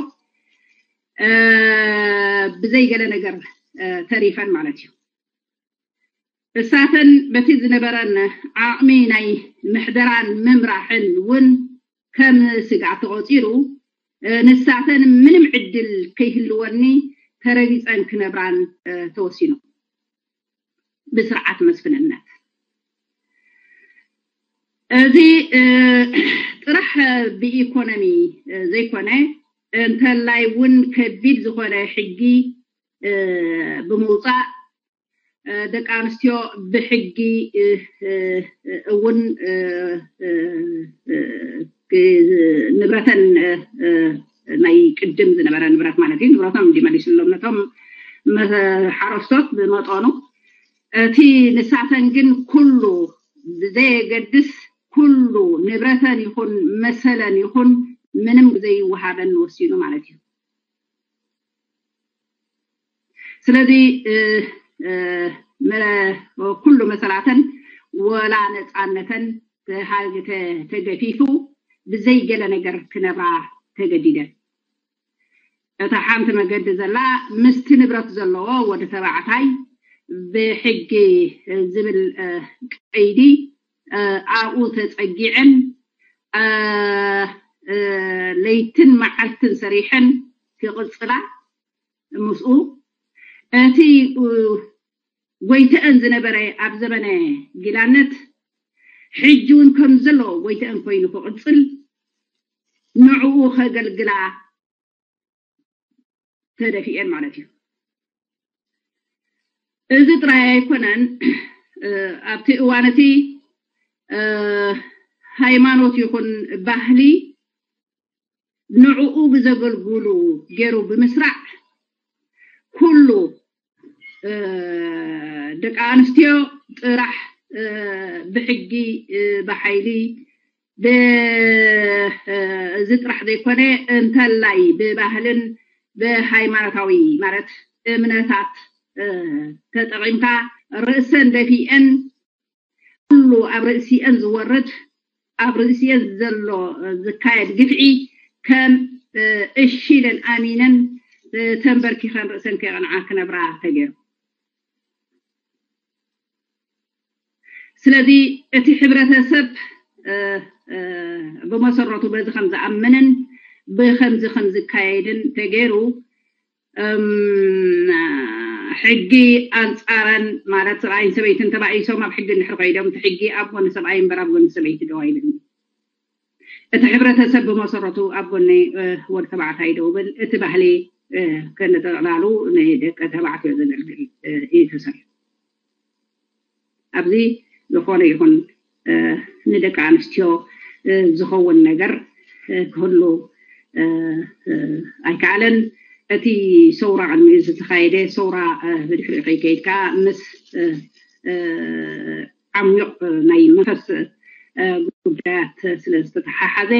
ብዘይገለ ነገር ተሪፈን ማለት እዩ። እሳተን በቲ ዝነበረን ዓቕሚ ናይ ምሕደራን ምምራሕን እውን ከም ስግኣት ተቖፂሩ ንሳተን ምንም ዕድል ከይህልወኒ ተረጊፀን ክነብራን ተወሲኑ ብስርዓት መስፍንነት። እዚ ጥራሕ ብኢኮኖሚ ዘይኮነ እንተላይ እውን ከቢድ ዝኾነ ሕጊ ብምውፃእ ደቂ ኣንስትዮ ብሕጊ እውን ንብረተን ናይ ቅድም ዝነበረ ንብረት ማለት እዩ ንብረቶም እንዲመሊስሎም ነቶም ሓረስቶት ብመጠኑ እቲ ንሳተን ግን ኩሉ ብዘየገድስ ኩሉ ንብረተን ይኹን መሰለን ይኹን ምንም ዘይወሃበን ወሲኑ ማለት እዩ። ስለዚ ኩሉ መሰላተን ወላ ነፃነተን ተገፊፉ ብዘይገለ ነገር ክነብራ ተገዲደን። እታ ሓንቲ መገዲ ዘላ ምስቲ ንብረት ዘለዎ ወዲ ተባዕታይ ብሕጊ ዝብል ቀይዲ ኣብኡ ተፀጊዐን ለይትን መዓልትን ሰሪሐን ክቕፅላ ምስኡ እቲ ጎይተአን ዝነበረ ኣብ ዘመነ ጊላነት ሕጂ እውን ከም ዘሎ ጎይተአን ኮይኑ ክቕፅል ንዕኡ ከገልግላ ተደፊኤን ማለት እዩ። እዚ ጥራይ ኣይኮነን። ኣብቲ እዋን እቲ ሃይማኖት ይኹን ባህሊ ንዕኡ ብዘገልግሉ ገይሩ ብምስራዕ ኩሉ ደቂ ኣንስትዮ ጥራሕ ብሕጊ ብሓይሊ እዚ ጥራሕ ዘይኮነ እንተላይ ብባህልን ብሃይማኖታዊ ማለት እምነታት ተጠቒምካ ርእሰን ደፊአን ኩሉ ኣብ ርእሲአን ዝወርድ ኣብ ርእሲአን ዘሎ ዝካየድ ግፍዒ ከም እሺ ኢለን ኣሚነን ተንበርኪኸን ርእሰን ከይቐንዓ ክነብራ ተገይሩ። ስለዚ እቲ ሕብረተሰብ ብመሰረቱ በዚ ከም ዝኣምንን ብከምዚ ከም ዝካየድን ተገይሩ ሕጊ ኣንፃረን ማለት ሰብኣይን ሰበይትን ተባኢሶም ኣብ ሕጊ እንድሕር ከይዶም እቲ ሕጊ ኣብ ጎኒ ሰብኣይ እምበር ኣብ ጎኒ ሰበይቲ ደው ኣይብልን። እቲ ሕብረተሰብ ብመሰረቱ ኣብ ጎኒ ወዲ ተባዕታይ ደው ብል። እቲ ባህሊ ከነጠቕላሉ ንደቂ ተባዕትዮ ዘገልግል እዩ ተሰሪሑ። ኣብዚ ዝኾነ ይኹን ንደቂ ኣንስትዮ ዝኸውን ነገር ክህሉ ኣይከኣለን። እቲ ሰውራ ቅድሚኡ ዝተኻየደ ሰውራ ብድሕሪኡ ከይከይድካ ምስ ዓሚቕ ናይ መንፈስ ጉዳያት ስለ ዝተተሓሓዘ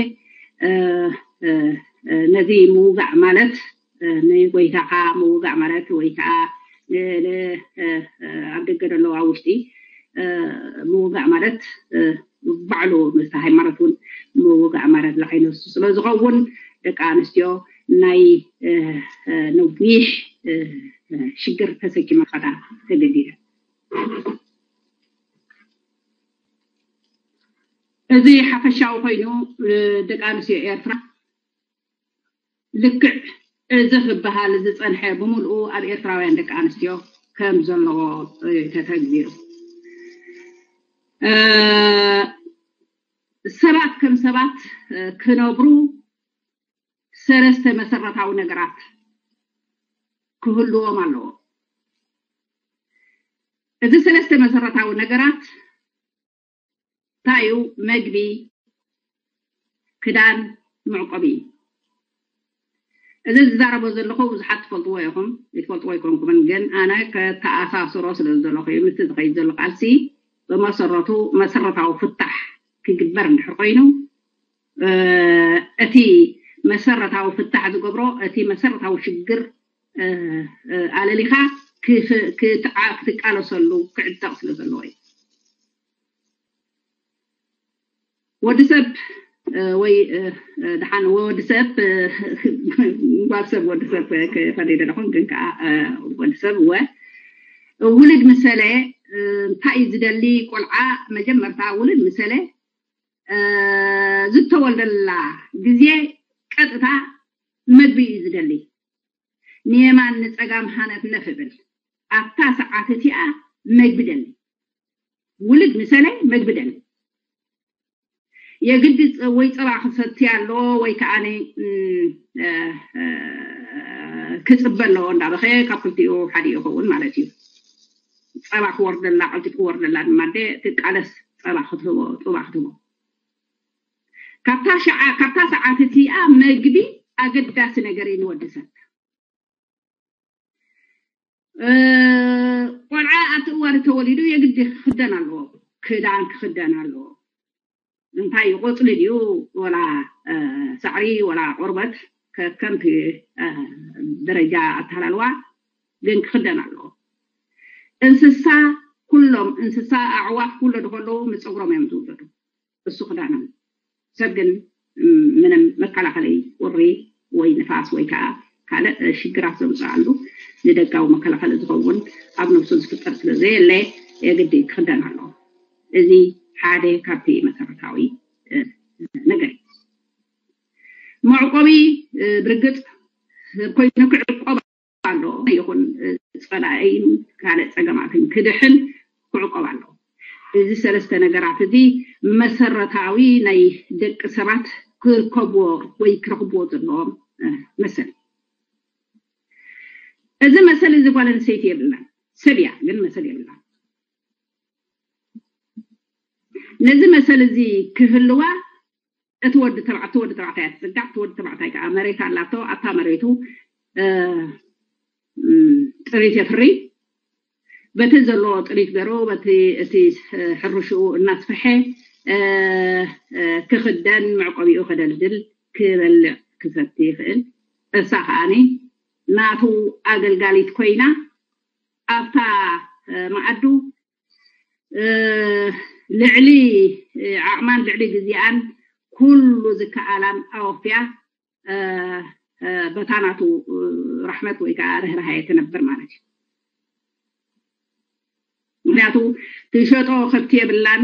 ነዚ ምውጋእ ማለት ንጎይታኻ ምውጋእ ማለት ወይ ከዓ ኣብ ደገ ዘለዋ ውሽጢ ምውጋእ ማለት ባዕሉ ምስቲ ሃይማኖት እውን ምውጋእ ማለት ዝዓይነቱ ስለ ዝኸውን ደቂ ኣንስትዮ ናይ ነዊሕ ሽግር ተሰኪመ ከዳ ተገዲደ። እዚ ሓፈሻዊ ኮይኑ ደቂ ኣንስትዮ ኤርትራ ልክዕ እዚ ክበሃል ዝፀንሐ ብምልኡ ኣብ ኤርትራውያን ደቂ ኣንስትዮ ከም ዘለዎ ተተግቢሩ። ሰባት ከም ሰባት ክነብሩ ሰለስተ መሰረታዊ ነገራት ክህልዎም ኣለዎ። እዚ ሰለስተ መሰረታዊ ነገራት እንታይ እዩ? መግቢ፣ ክዳን፣ መዕቆቢ። እዚ ዝዛረቦ ዘለኹ ብዙሓት ትፈልጥዎ ኢኹም፣ ይትፈልጥዎ ኣይኮንኩምን፣ ግን ኣነ ከተኣሳስሮ ስለ ዝደለኹ እዩ። ምስቲ ዝኸይድ ዘሎ ቃልሲ ብመሰረቱ መሰረታዊ ፍታሕ ክግበር እንድሕር ኮይኑ እቲ መሰረታዊ ፍታሕ ዝገብሮ እቲ መሰረታዊ ሽግር ኣለሊኻ ክትቃለሰሉ ክዕጠቕ ስለ ዘለዎ እዩ። ወዲ ሰብ ወይ ደሓን ወዲ ሰብ ጓል ሰብ ወዲ ሰብ ከፈለይ ዘለኹም ግን ከዓ ወዲ ሰብ እወ ውልድ ምሰለ እንታይ እዩ ዝደሊ ቆልዓ መጀመርታ ውልድ ምሰለ ዝተወልደላ ግዜ ቀጥታ መግቢ እዩ ዝደሊ። ንየማን ንፀጋም ሃነፍ ነፍ እብል ኣብታ ሰዓት እቲኣ መግቢ ደሊ ውልድ ምሰለ መግቢ ደሊ የግዲ ወይ ፀባ ክሰቲ ኣለዎ ወይ ከዓ ክፅበ ኣለዎ እንዳበኸ ካብ ክልቲኡ ሓደ ይኸውን ማለት እዩ። ፀባ ክወርደላ ቀልጢፉ ክወርደላ ድማ ትቃለስ ፀባ ክትህቦ ጡባ ክትህቦ ካብታ ሸዓ ካብታ ሰዓት እቲኣ መግቢ ኣገዳሲ ነገር እዩ ንወዲ ሰብ። ቆልዓ ኣብቲ እዋን ተወሊዱ የግዲ ክክደን ኣለዎ፣ ክዳን ክክደን ኣለዎ። እንታይ እዩ ቆፅሊ ድዩ ወላ ሳዕሪ ወላ ቆርበት ከከምቲ ደረጃ ኣተሃላልዋ ግን ክክደን ኣለዎ። እንስሳ ኩሎም እንስሳ ኣዕዋፍ ክውለዱ ከለዉ ምስ ፀጉሮም እዮም ዝውለዱ። እሱ ክዳኖም። ሰብ ግን ምንም መከላኸሊ ቁሪ ወይ ንፋስ ወይ ከዓ ካልእ ሽግራት ዘምፅኣሉ ንደጋዊ መከላኸሊ ዝኸውን ኣብ ነብሱ ዝፍጠር ስለ ዘየለ የግዲ ክክደን ኣለዎ። እዚ ሓደ ካብቲ መሰረታዊ ነገር እዩ። መዕቆቢ ብርግፅ ሰብ ኮይኑ ክዕቆብ ኣሎ ይኹን ፀላኢን ካልእ ፀገማትን ክድሕን ክዕቆብ ኣሎ። እዚ ሰለስተ ነገራት እዚ መሰረታዊ ናይ ደቂ ሰባት ክርከብዎ ወይ ክረኽብዎ ዘለዎም መሰል። እዚ መሰል እዚ ጓል ኣንስተይቲ የብላን፣ ሰብ እያ ግን መሰል የብላን። ነዚ መሰል እዚ ክህልዋ እቲ ወዲ ተባዕቲ ወዲ ተባዕታይ ትፅጋዕ እቲ ወዲ ተባዕታይ ከዓ መሬት ኣላቶ ኣብታ መሬቱ ጥሪት የፍሪ በቲ ዘለዎ ጥሪት ገሩ በቲ እቲ ሕርሽኡ እናስፈሐ ክኽደን መዕቆቢኡ ከደልድል ክበልዕ ክሰቲ ይኽእል። እሳ ከዓኒ ናቱ ኣገልጋሊት ኮይና ኣብታ መዓዱ ልዕሊ ዓቕማን ልዕሊ ግዜኣን ኩሉ ዝከኣላን ኣወፍያ በታ ናቱ ራሕመት ወይ ከዓ ርህራሃየ ትነብር ማለት እዩ። ምክንያቱ ትሸጦ ከብቲ የብላን፣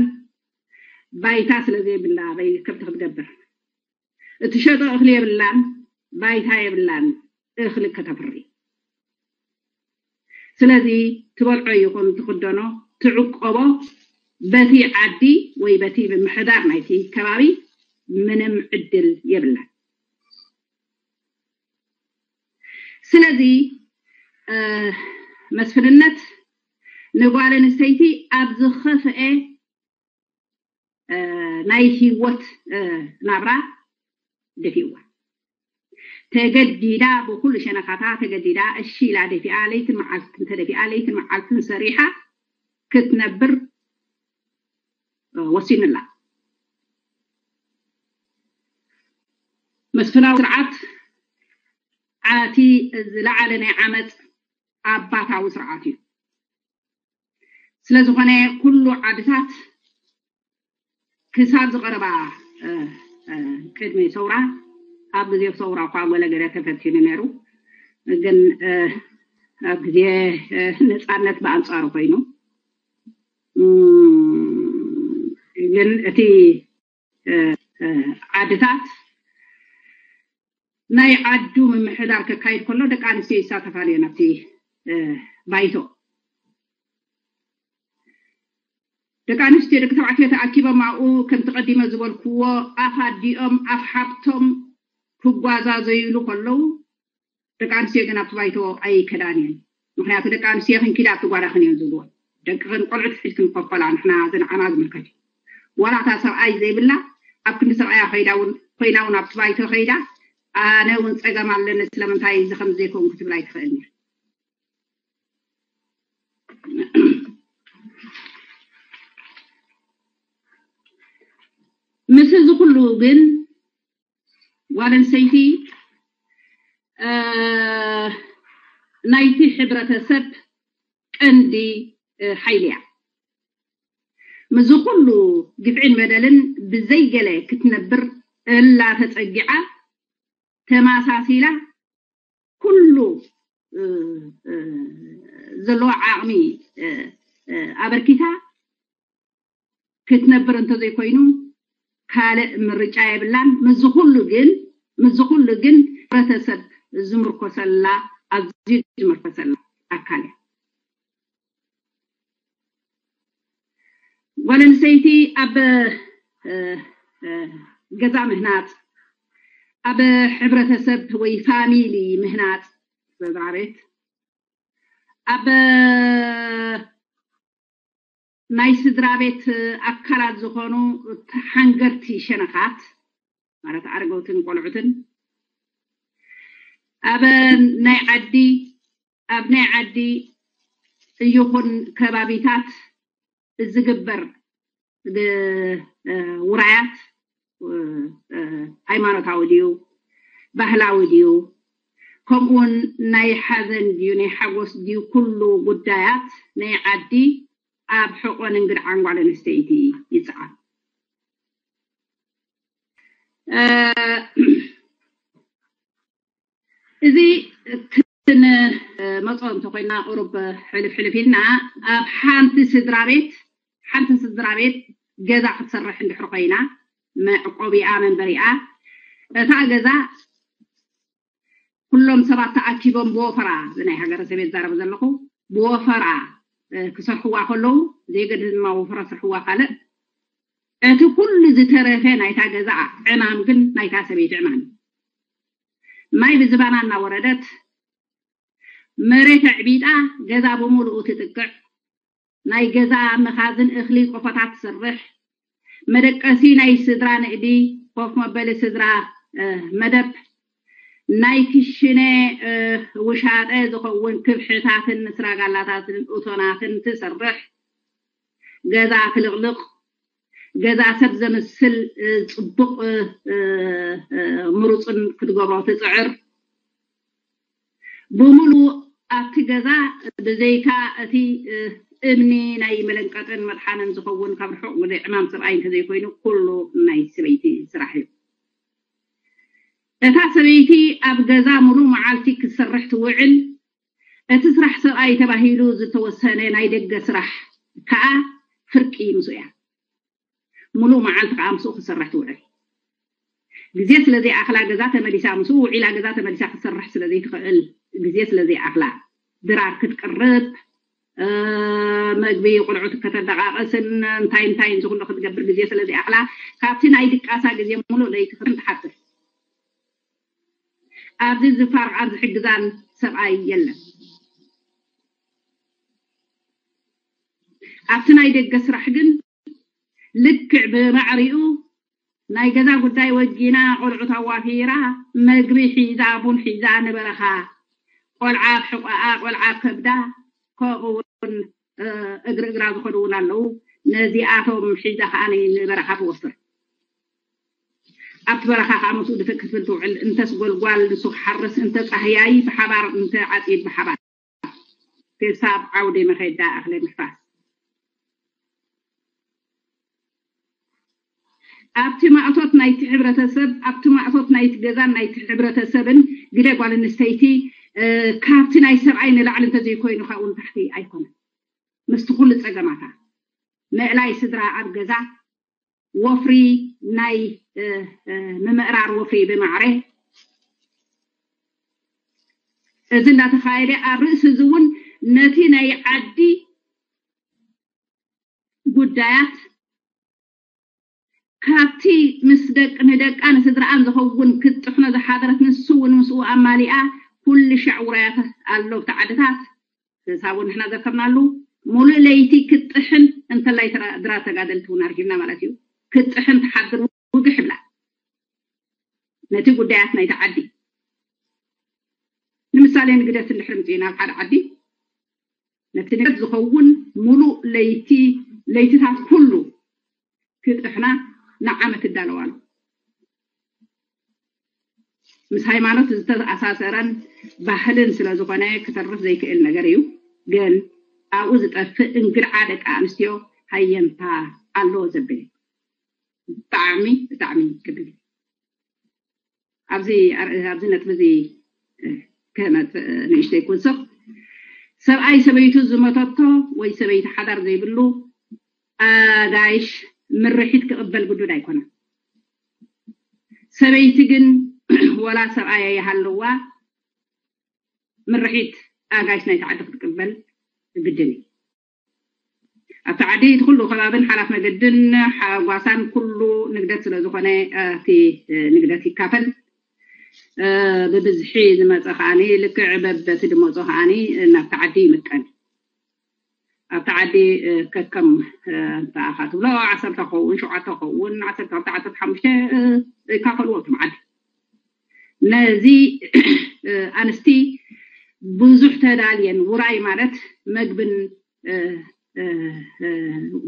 ባይታ ስለ ዘይብላ በይ ከብቲ ክትገብር። እትሸጦ እኽሊ የብላን፣ ባይታ የብላን፣ እኽሊ ከተፍሪ። ስለዚ ትበልዖ ይኹን ትኽደኖ ትዕቆቦ በቲ ዓዲ ወይ በቲ ምምሕዳር ናይቲ ከባቢ ምንም ዕድል የብላን። ስለዚ መስፍንነት ንጓል ኣንስተይቲ ኣብ ዝኸፍአ ናይ ህይወት ናብራ ደፊእዋ። ተገዲዳ፣ ብኩሉ ሸነኻታ ተገዲዳ እሺ ኢላ ደፊኣ፣ ለይትን መዓልትን ተደፊኣ፣ ለይትን መዓልትን ሰሪሓ ክትነብር ወሲኑላ። መስፍናዊ ስርዓት ዓቲ ዝለዓለ ናይ ዓመፅ ኣባታዊ ስርዓት እዩ። ስለዝኾነ ኩሉ ዓድታት ክሳብ ዝቐረባ ቅድሚ ሰውራ፣ ኣብ ግዜ ሰውራ እኳ ገለ ገለ ተፈቲኑ ነይሩ፣ ግን ኣብ ግዜ ነፃነት ብኣንፃሩ ኮይኑ፣ ግን እቲ ዓድታት ናይ ዓዱ ምምሕዳር ከካይድ ከሎ ደቂ ኣንስትዮ ይሳተፋሉ እየን ኣብቲ ባይቶ። ደቂ ኣንስትዮ ደቂ ተባዕትዮ ተኣኪቦም ኣብኡ ከምቲ ቀዲመ ዝበልክዎ ኣፍ ኣዲኦም ኣፍ ሓብቶም ክጓዛዘዩሉ ከለዉ ደቂ ኣንስትዮ ግን ኣብቲ ባይቶ ኣይከዳን እየን። ምክንያቱ ደቂ ኣንስትዮ ክንኪዳ ኣብቲ ጓዳኽን እየን ዝብልዎ። ደቅኽን ቆልዑት ሒዝክን ኮፈላ ንሕና ዝንዓና ዝምልከት እዩ። ዋላ እታ ሰብኣይ ዘይብላ ኣብ ክንዲ ሰብኣያ ከይዳ እውን ኮይና እውን ኣብቲ ባይቶ ከይዳ ኣነ እውን ፀገም ኣለኒ ስለምንታይ እዚ ከም ዘይኮንኩ ትብል ኣይትኽእልን እያ። ምስ እዚ ኩሉ ግን ጓል ኣንስተይቲ ናይቲ ሕብረተሰብ ቀንዲ ሓይሊ እያ። ምስዚ ኩሉ ግፍዒን በደልን ብዘይገለ ክትነብር እላ ተፀጊዓ ተማሳሲላ ኩሉ ዘለዋ ዓቕሚ ኣበርኪታ ክትነብር እንተዘይኮይኑ ካልእ ምርጫ የብላን። ምስዚ ኩሉ ግን ምስዚ ኩሉ ግን ሕብረተሰብ ዝምርኮሰላ ኣዝዩ ዝምርኮሰላ ኣካል እያ። ጓል ኣንስተይቲ ኣብ ገዛ ምህናፅ፣ ኣብ ሕብረተሰብ ወይ ፋሚሊ ምህናፅ፣ ስድራ ቤት ኣብ ናይ ስድራ ቤት ኣካላት ዝኾኑ ሓንገርቲ ሸነኻት ማለት ኣረገውትን ቆልዑትን ኣብ ናይ ዓዲ ኣብ ናይ ዓዲ ይኹን ከባቢታት ዝግበር ውራያት ሃይማኖታዊ ድዩ ባህላዊ ድዩ ከምኡውን ናይ ሓዘን ድዩ ናይ ሓጎስ ድዩ ኩሉ ጉዳያት ናይ ዓዲ ኣብ ሕቆን እንግድዓን ጓል ኣንስተይቲ ይፅዓን። እዚ ክንመፆ እንተኮይና ቁሩብ ሕልፍ ሕልፍ ኢልና ኣብ ሓንቲ ስድራ ቤት ሓንቲ ስድራ ቤት ገዛ ክትሰርሕ እንድሕር ኮይና መዕቆቢኣ መንበሪኣ እታ ገዛ ኩሎም ሰባት ተኣኪቦም ብወፈራ ብናይ ሃገረሰብ እየ ዝዛረብ ዘለኹ ብወፈራ ክሰርሕዋ ከለዉ ዘይገድል ድማ ወፈራ ስርሕዋ ካልእ እቲ ኩሉ ዝተረፈ ናይታ ገዛ ዕማም ግን ናይታ ሰበይቲ ዕማም እዩ። ማይ ብዝባና እናወረደት መሬት ኣዕቢጣ ገዛ ብምሉኡ ትጥቅዕ ናይ ገዛ መኻዝን እኽሊ ቆፎታት ትሰርሕ መደቀሲ ናይ ስድራ ንእዲ ኮፍ መበሊ ስድራ መደብ ናይ ክሽነ ውሻጠ ዝኸውን ክብሕታትን ስራጋላታትን እቶናትን ትሰርሕ ገዛ ትልቕልቕ ገዛ ሰብ ዘምስል ፅቡቕ ምሩፅን ክትገብሮ ትፅዕር ብምሉ ኣብቲ ገዛ ብዘይካ እቲ እምኒ ናይ መለንቀጥን መጥሓንን ዝኸውን ካብ ርሑቕ ወደ ዕማም ሰብኣይ እንተዘይኮይኑ ኩሉ ናይ ሰበይቲ ስራሕ እዩ። እታ ሰበይቲ ኣብ ገዛ ሙሉ መዓልቲ ክትሰርሕ ትውዕል። እቲ ስራሕ ሰብኣይ ተባሂሉ ዝተወሰነ ናይ ደገ ስራሕ ከዓ ፍርቂ ምስኡ እያ። ሙሉእ መዓልቲ ከዓ ምስኡ ክትሰርሕ ትውዕል። ግዜ ስለ ዘይኣኽላ ገዛ ተመሊሳ፣ ምስኡ ውዒላ ገዛ ተመሊሳ ክትሰርሕ ስለ ዘይትኽእል፣ ግዜ ስለ ዘይኣኽላ፣ ድራር ክትቅርብ፣ እ፣ መግቢ ቆልዑት ከተደቃቕስን እንታይ እንታይን ዝኹሉ ክትገብር ግዜ ስለ ዘይኣኽላ፣ ካብቲ ናይ ድቃሳ ግዜ ሙሉእ ለይቲ ክትም ትሓትር። ኣብዚ ዝፋርቓን ዝሕግዛን ሰብኣይ የለን። ኣብቲ ናይ ደገ ስራሕ ግን ልክዕ ብማዕሪኡ ናይ ገዛ ጉዳይ ወጊና፣ ቆልዑት ኣዋፊራ፣ መግቢ ሒዛ፣ ቡን ሒዛ ንበረኻ፣ ቆልዓ ኣብ ሕቆኣ፣ ቆልዓ ኣብ ከብዳ፣ ከምኡ እውን፣ እ፣ እግሪ እግራ ዝኸዱ እውን ኣለዉ። ነዚኣቶም ሒዛ ከኣ ንበረኻ ትወፍር። ኣብቲ በረኻ ከኣ ምስኡ ድፍእ ክትብል ትውዕል። እንተስ ጎልጓል ንሱ ክሓርስ፣ እንተ ጻህያይ ብሓባር፣ እንተ ዓጺድ ብሓባር። ክሳብ ዓውዲ መኸዳ እኽሊ ምሕፋስ። ኣብቲ ማእቶት ናይቲ ሕብረተሰብ፣ ኣብቲ ማእቶት ናይቲ ገዛን ናይቲ ሕብረተሰብን ግደ ጓል ኣንስተይቲ፣ እ፣ ካብቲ ናይ ሰብኣይ ንላዕሊ እንተዘይኮይኑ ካብኡ ንታሕቲ ኣይኮነን። ምስቲ ኩሉ ጸገማታ፣ ምእላይ ስድራ ኣብ ገዛ፣ ወፍሪ ናይ፣ እ፣ እ፣ ምምእራር ወፍሪ ብማዕረ፣ እዚ እንዳተኻየደ ኣብ ርእሲ እዚ እውን ነቲ ናይ ዓዲ ጉዳያት ካብቲ ምስ ደቂ ንደቃ ንስድራኣን ዝኸውን ክትጥሕኖ ዝሓደረት ንሱ እውን ምስኡ ኣማሊኣ ኩሉ ሻዕ ውራያት ኣሎ ኣብቲ ዓድታት። ክሳብ እውን ንሕና ዘርከብናሉ ሙሉእ ለይቲ ክትጥሕን እንተላይ ተራ-፣ ድራር ተጋደልቲ እውን ኣርኪብና ማለት እዩ። ክትጥሕን ትሓድር ውግሕ ይብላ። ነቲ ጉዳያት ናይቲ ዓዲ ንምሳሌ ንግደት እንድሕር ምፅእ ናብ ሓደ ዓዲ ነቲ ንግደት ዝኸውን ሙሉእ ለይቲ ለይትታት ኩሉ ክጥሕና ንዓመት ይዳለዋሉ። ምስ ሃይማኖት ዝተኣሳሰረን ባህልን ስለ ዝኾነ ክተርፍ ዘይክእል ነገር እዩ። ግን ኣብኡ ዝጠፍእ እንግድዓ ደቂ ኣንስትዮ ሃየንታ ኣለዎ ዘብል እዩ። ብጣዕሚ ብጣዕሚ ክብል ኣብዚ ኣር-፣ ኣብዚ ነጥቢ እዚ ክመፅእ ንእሽተይ ክውስኽ። ሰብኣይ ሰበይቱ ዝመተቶ ወይ ሰበይቲ ሓዳር ዘይብሉ ኣጋይሽ ምርሒት ክቕበል ግዱድ ኣይኮነን። ሰበይቲ ግን ወላ ሰብኣይ ኣይሃልዋ ምርሒት ኣጋይሽ ናይቲ ዓዲ ክትቅበል ግድን እዩ። ኣብቲ ዓዲ እቲ ኩሉ ከባብን ሓላፍ መገድን ሓጓሳን ኩሉ ንግደት ስለ ዝኾነ ኣብቲ ንግደት ይካፈል። ብብዝሒ ዝመፀ ከዓኒ ልክዕ በበቲ ድመፆ ከዓኒ ናብቲ ዓዲ ይምቀል። ኣብቲ ዓዲ ከከም እንተኣኻ ትብሎ ዓሰርተ ክኸውን ሸውዓተ ክኸውን ዓሰርተ ክልተ ዓሰርተ ሓሙሽተ ይካፈልዎ እቶም ዓዲ። ነዚ ኣንስቲ ብዙሕ ተዳልየን ውራይ ማለት መግብን እ፣ እ፣ እ፣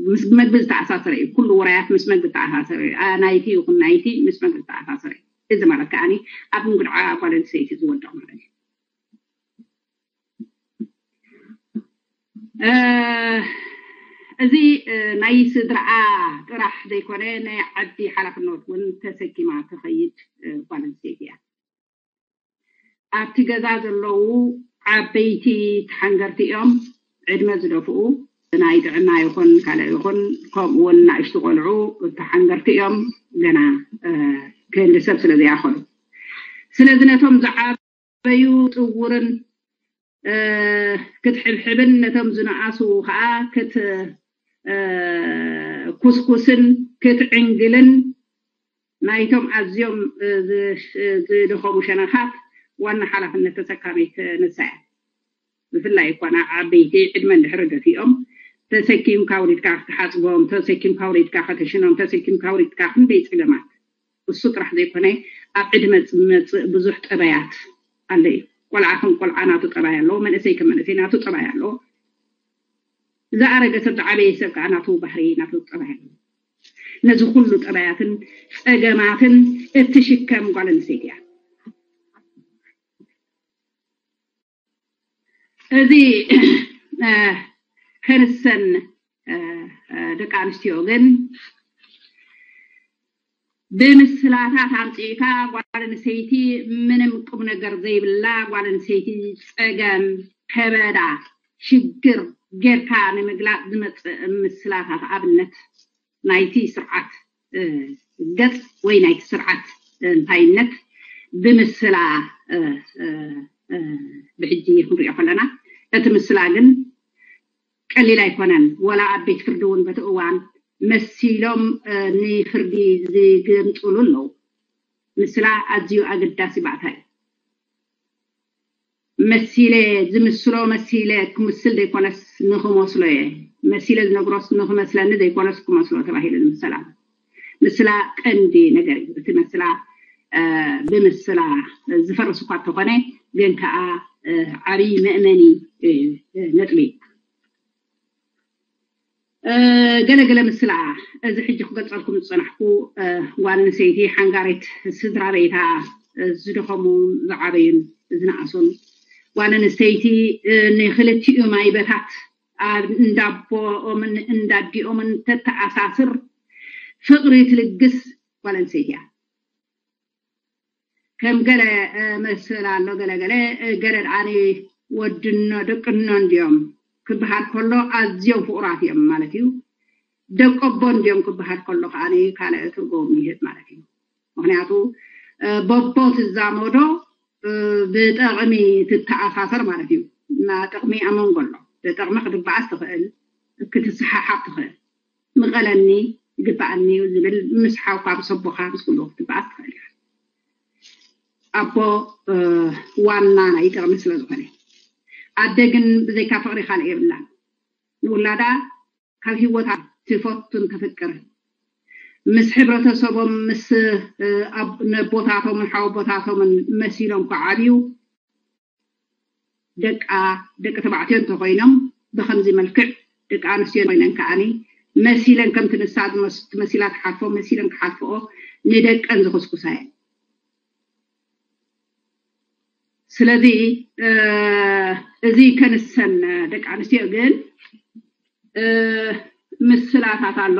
ምስ መግቢ ዝተኣሳሰረ እዩ። ኩሉ ውራያት ምስ መግቢ ዝተኣሳሰረ እዩ። ኣ፣ ናይቲ ይኹን ናይቲ ምስ መግቢ ዝተኣሳሰረ እዩ። እዚ ማለት ከዓኒ ኣብ እንግድዓ ጓል ኣንስተይቲ ዝወድቕ ማለት እዩ። እ፣ እዚ፣ እ፣ ናይ ስድራኣ ጥራሕ ዘይኮነ ናይ ዓዲ ሓላፍነት እውን ተሰኪማ ትኸይድ፣ እ፣ ጓል ኣንስተይቲ እያ። ኣብቲ ገዛ ዘለዉ ዓበይቲ ተሓንገርቲ እዮም፣ ዕድመ ዝደፍኡ ናይ ጥዕና ይኹን ካልእ ይኹን ከምኡ እውን ናእሽቱ ቆልዑ ተሓንገርቲ እዮም። ገና እ፣ ክንዲ ሰብ ስለ ዘይኣኸሉ ስለዚ ነቶም ዝዓበዩ ጥውርን እ፣ ክትሕብሕብን ነቶም ዝነኣሱ ከዓ ክት እ፣ ኩስኩስን ክትዕንግልን ናይቶም ኣዝዮም እ፣ ዝ-፣ ዝደኸሙ ሸነኻት ዋና ሓላፍነት ተሰካሚት ንሳ እያ። ብፍላይ እኳ ንዓበይቲ ዕድመ እንድሕር ገፊኦም ተሰኪምካ ኣውሪድካ ክትሓፅቦም፣ ተሰኪምካ ኣውሪድካ ከተሽኖም፣ ተሰኪምካ ኣውሪድካ ክንደይ ፀገማት እሱ ጥራሕ ዘይኮነ ኣብ ዕድመ ዝመፅእ ብዙሕ ጠባያት ኣሎ እዩ። ቆልዓ ከም ቆልዓ ናቱ ጠባይ ኣለዎ፣ መንእሰይ ከም መንእሰይ ናቱ ጠባይ ኣለዎ። ዝኣረገ ሰብ ዝዓበየ ሰብ ከዓ ናቱ ባህሪ ናቱ ጠባይ ኣለዎ። ነዚ ኩሉ ጠባያትን ፀገማትን እትሽከም ጓል ኣንስተይቲ እያ። እዚ እ፣ ከንሰን እ፣ እ፣ ደቂ ኣንስትዮ ግን ብምስላታት ኣምፂእካ ጓል ኣንስተይቲ ምንም ቁም ነገር ዘይብላ ጓል ኣንስተይቲ ፀገም ከበዳ ሽግር ጌርካ ንምግላፅ ዝመፅእ ምስላታት ኣብነት ናይቲ ስርዓት ገፅ ወይ ናይቲ ስርዓት እንታይነት ብምስላ ብሕጂ ክንሪኦ ከለና እቲ ምስላ ግን ቀሊል ኣይኮነን። ወላ ኣብ ቤት ፍርዲ እውን በቲ እዋን መሲሎም ንፍርዲ ዝግምጥሉ ኣለዉ። ምስላ ኣዝዩ ኣገዳሲ ባእታ እዩ። መሲለ ዝምስሎ መሲለ ክምስል ዘይኮነስ ንክመስሎ እየ፣ መሲለ ዝነግሮስ ንክመስለኒ ዘይኮነስ ክመስሎ ተባሂሉ ዝምሰል ኣሎ። ምስላ ቀንዲ ነገር እዩ። እቲ ምስላ ብምስላ ዝፈርስ እኳ እንተኾነ ግን ከዓ ዓብዪ መእመኒ ነጥቢ እዩ። ገለገለ ምስላ እዚ ሕጂ ክገልፀልኩም ዝፀናሕኩ ጓል ኣንስተይቲ ሓንጋሪት ስድራ ቤታ ዝደኸሙ ዝዓበዩን ዝነኣሱን ጓል ኣንስተይቲ ንክልቲኡ ማይበታት እንዳቦኦምን እንዳዲኦምን ተተኣሳስር ፍቕሪ ትልግስ ጓል ኣንስተይቲ እያ። ከም ገለ መስል ኣሎ ገለገለ ገለ ደኣኒ ወድኖ ደቅኖ እንዲዮም ክበሃል ከሎ ኣዝዮም ፍቑራት እዮም ማለት እዩ። ደቀቦ እንዲዮም ክበሃል ከሎ ከዓኒ ካልእ ትርጉም ይህብ ማለት እዩ። ምክንያቱ በቦ ትዛመዶ ብጠቕሚ ትተኣሳሰር ማለት እዩ። እና ጥቕሚ ኣመንጎ ኣሎ ብጠቕሚ ክትበኣስ ትኽእል ክትሰሓሓብ ትኽእል። ምቐለኒ ይግበኣኒ እዩ ዝብል ምስ ሓውካ ምስ ኣቦኻ ምስ ኩሉ ክትበኣስ ትኽእል ኢኻ። ኣቦ ዋና ናይ ጥቕሚ ስለ ዝኾነ ኣደ ግን ብዘይካ ፍቕሪ ካልእ የብላን። ንውላዳ ካብ ህይወታ ትፈቱን ተፍቅርን ምስ ሕብረተሰቦም ምስ ነቦታቶምን ሓወቦታቶምን መሲሎም ክዓብዩ ደቃ ደቂ ተባዕትዮ እንተኮይኖም ብከምዚ መልክዕ ደቂ ኣንስትዮ ኮይነን ከዓኒ መሲለን ከምቲ ንሳ መሲላ ትሓልፎ መሲለን ክሓልፍኦ ንደቀን ዝኩስኩሳ እየን። ስለዚ እዚ ከንሰን ደቂ ኣንስትዮ ግን ምስላታት ኣሎ።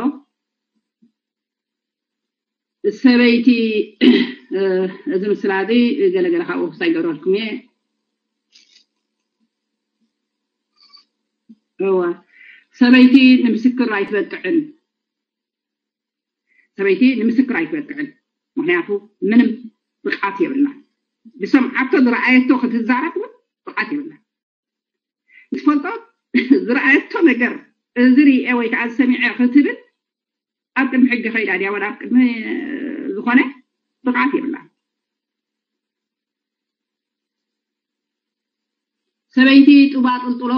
ሰበይቲ እዚ ምስላ እዚ ገለገለ ካብኡ ክሳይ ገብረልኩም እየ። እዋ ሰበይቲ ንምስክር ኣይትበቅዕን። ሰበይቲ ንምስክር ኣይትበቅዕን። ምክንያቱ ምንም ብቃት የብላ። ዝሰምዓቶ ዝረኣየቶ ክትዛረብ እውን ብቃት የብላ። ትፈልጦ ዝረኣየቶ ነገር እዚ ርኤ ወይ ከዓ ዝሰሚዐ ክትብል ኣብ ቅድሚ ሕጊ ከይዳ ድያ ወላ ኣብ ቅድሚ ዝኾነ ብቕዓት የብላን። ሰበይቲ ጡባ ጥልጥሎ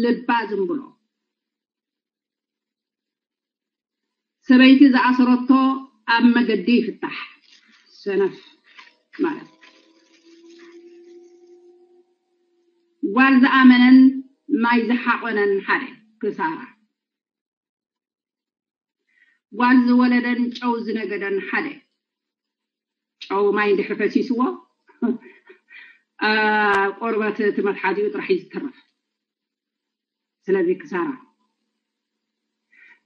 ልባ ዝንብሎ ሰበይቲ ዝኣሰረቶ ኣብ መገዲ ይፍታሕ። ሰነፍ ማለት ጓል ዝኣመነን ማይ ዝሓቆነን ሓደ ክሳራ። ጓል ዝወለደን ጨው ዝነገደን ሓደ። ጨው ማይ እንድሕር ፈሲስዎ ቆርበት እቲ መትሓዚኡ ጥራሕ እዩ ዝትረፍ። ስለዚ ክሳራ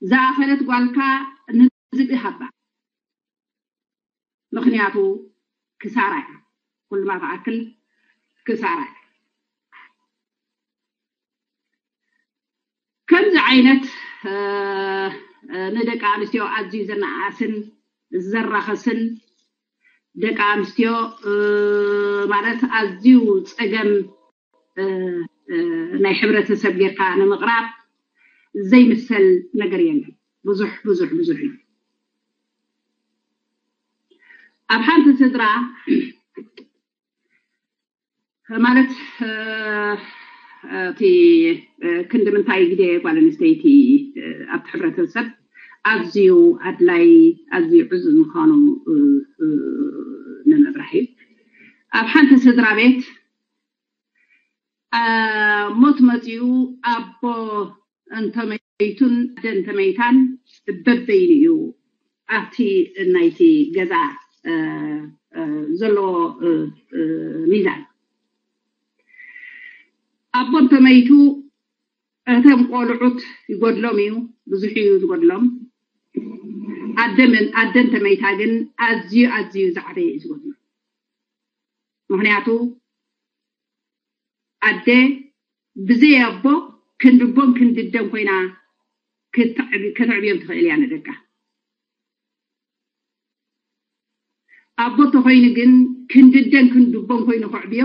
ዝኣኸለት ጓልካ ንዝብኢ ሃባ። ምክንያቱ ክሳራ እያ። ኩልማ ትኣክል ክሳራ እያ። ከምዚ ዓይነት ንደቂ ኣንስትዮ ኣዝዩ ዘነኣእስን ዘራኸስን ደቂ ኣንስትዮ ማለት ኣዝዩ ፀገም ናይ ሕብረተሰብ ጌርካ ንምቕራብ ዘይምሰል ነገር የለን። ብዙሕ ብዙሕ ብዙሕ እዩ። ኣብ ሓንቲ ስድራ ማለት እቲ ክንዲ ምንታይ ግዜ ጓል ኣንስተይቲ ኣብቲ ሕብረተሰብ ኣዝዩ ኣድላይ ኣዝዩ ዕዙዝ ምዃኑ ንምብራሕ እዩ። ኣብ ሓንቲ ስድራ ቤት ሞት መፂኡ ኣቦ እንተመይቱን ኣደ እንተመይታን በበይኑ እዩ ኣብቲ ናይቲ ገዛ ዘለዎ ሚዛን። ኣቦ እንተመይቱ እቶም ቆልዑት ይጎድሎም እዩ፣ ብዙሕ እዩ ዝጎድሎም። ኣደ እንተመይታ ግን ኣዝዩ ኣዝዩ ዝዓበየ እዩ ዝጎድሎም። ምክንያቱ ኣደ ብዘይ ኣቦ ክንድቦም ክንድደም ኮይና ከተዕብዮም ትኽእል እያ ንደቃ። ኣቦ ተኮይኑ ግን ክንድደን ክንድቦን ኮይኑ ከዕብዮ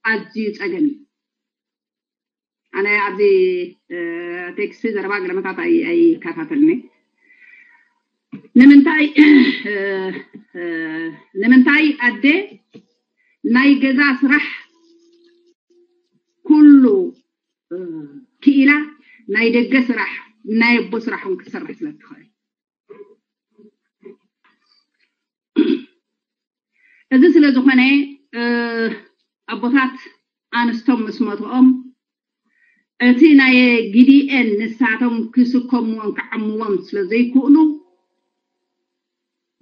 ኣዝዩ ጸገም እዩ። ኣነ ኣብዚ ቴክስት ዘረባ ገለመታት ኣይከታተልኒ። ንምንታይ ንምንታይ ኣደ ናይ ገዛ ስራሕ ኩሉ ክኢላ ናይ ደገ ስራሕ ናይ ኣቦ ስራሕ እውን ክትሰርሕ ስለ ትኽእል። እዚ ስለ ዝኾነ ኣቦታት ኣንስቶም ምስ መትኦም እቲ ናይ ግዲኤን ንሳቶም ክስከምዎን ክዓምዎም ስለ ዘይክእሉ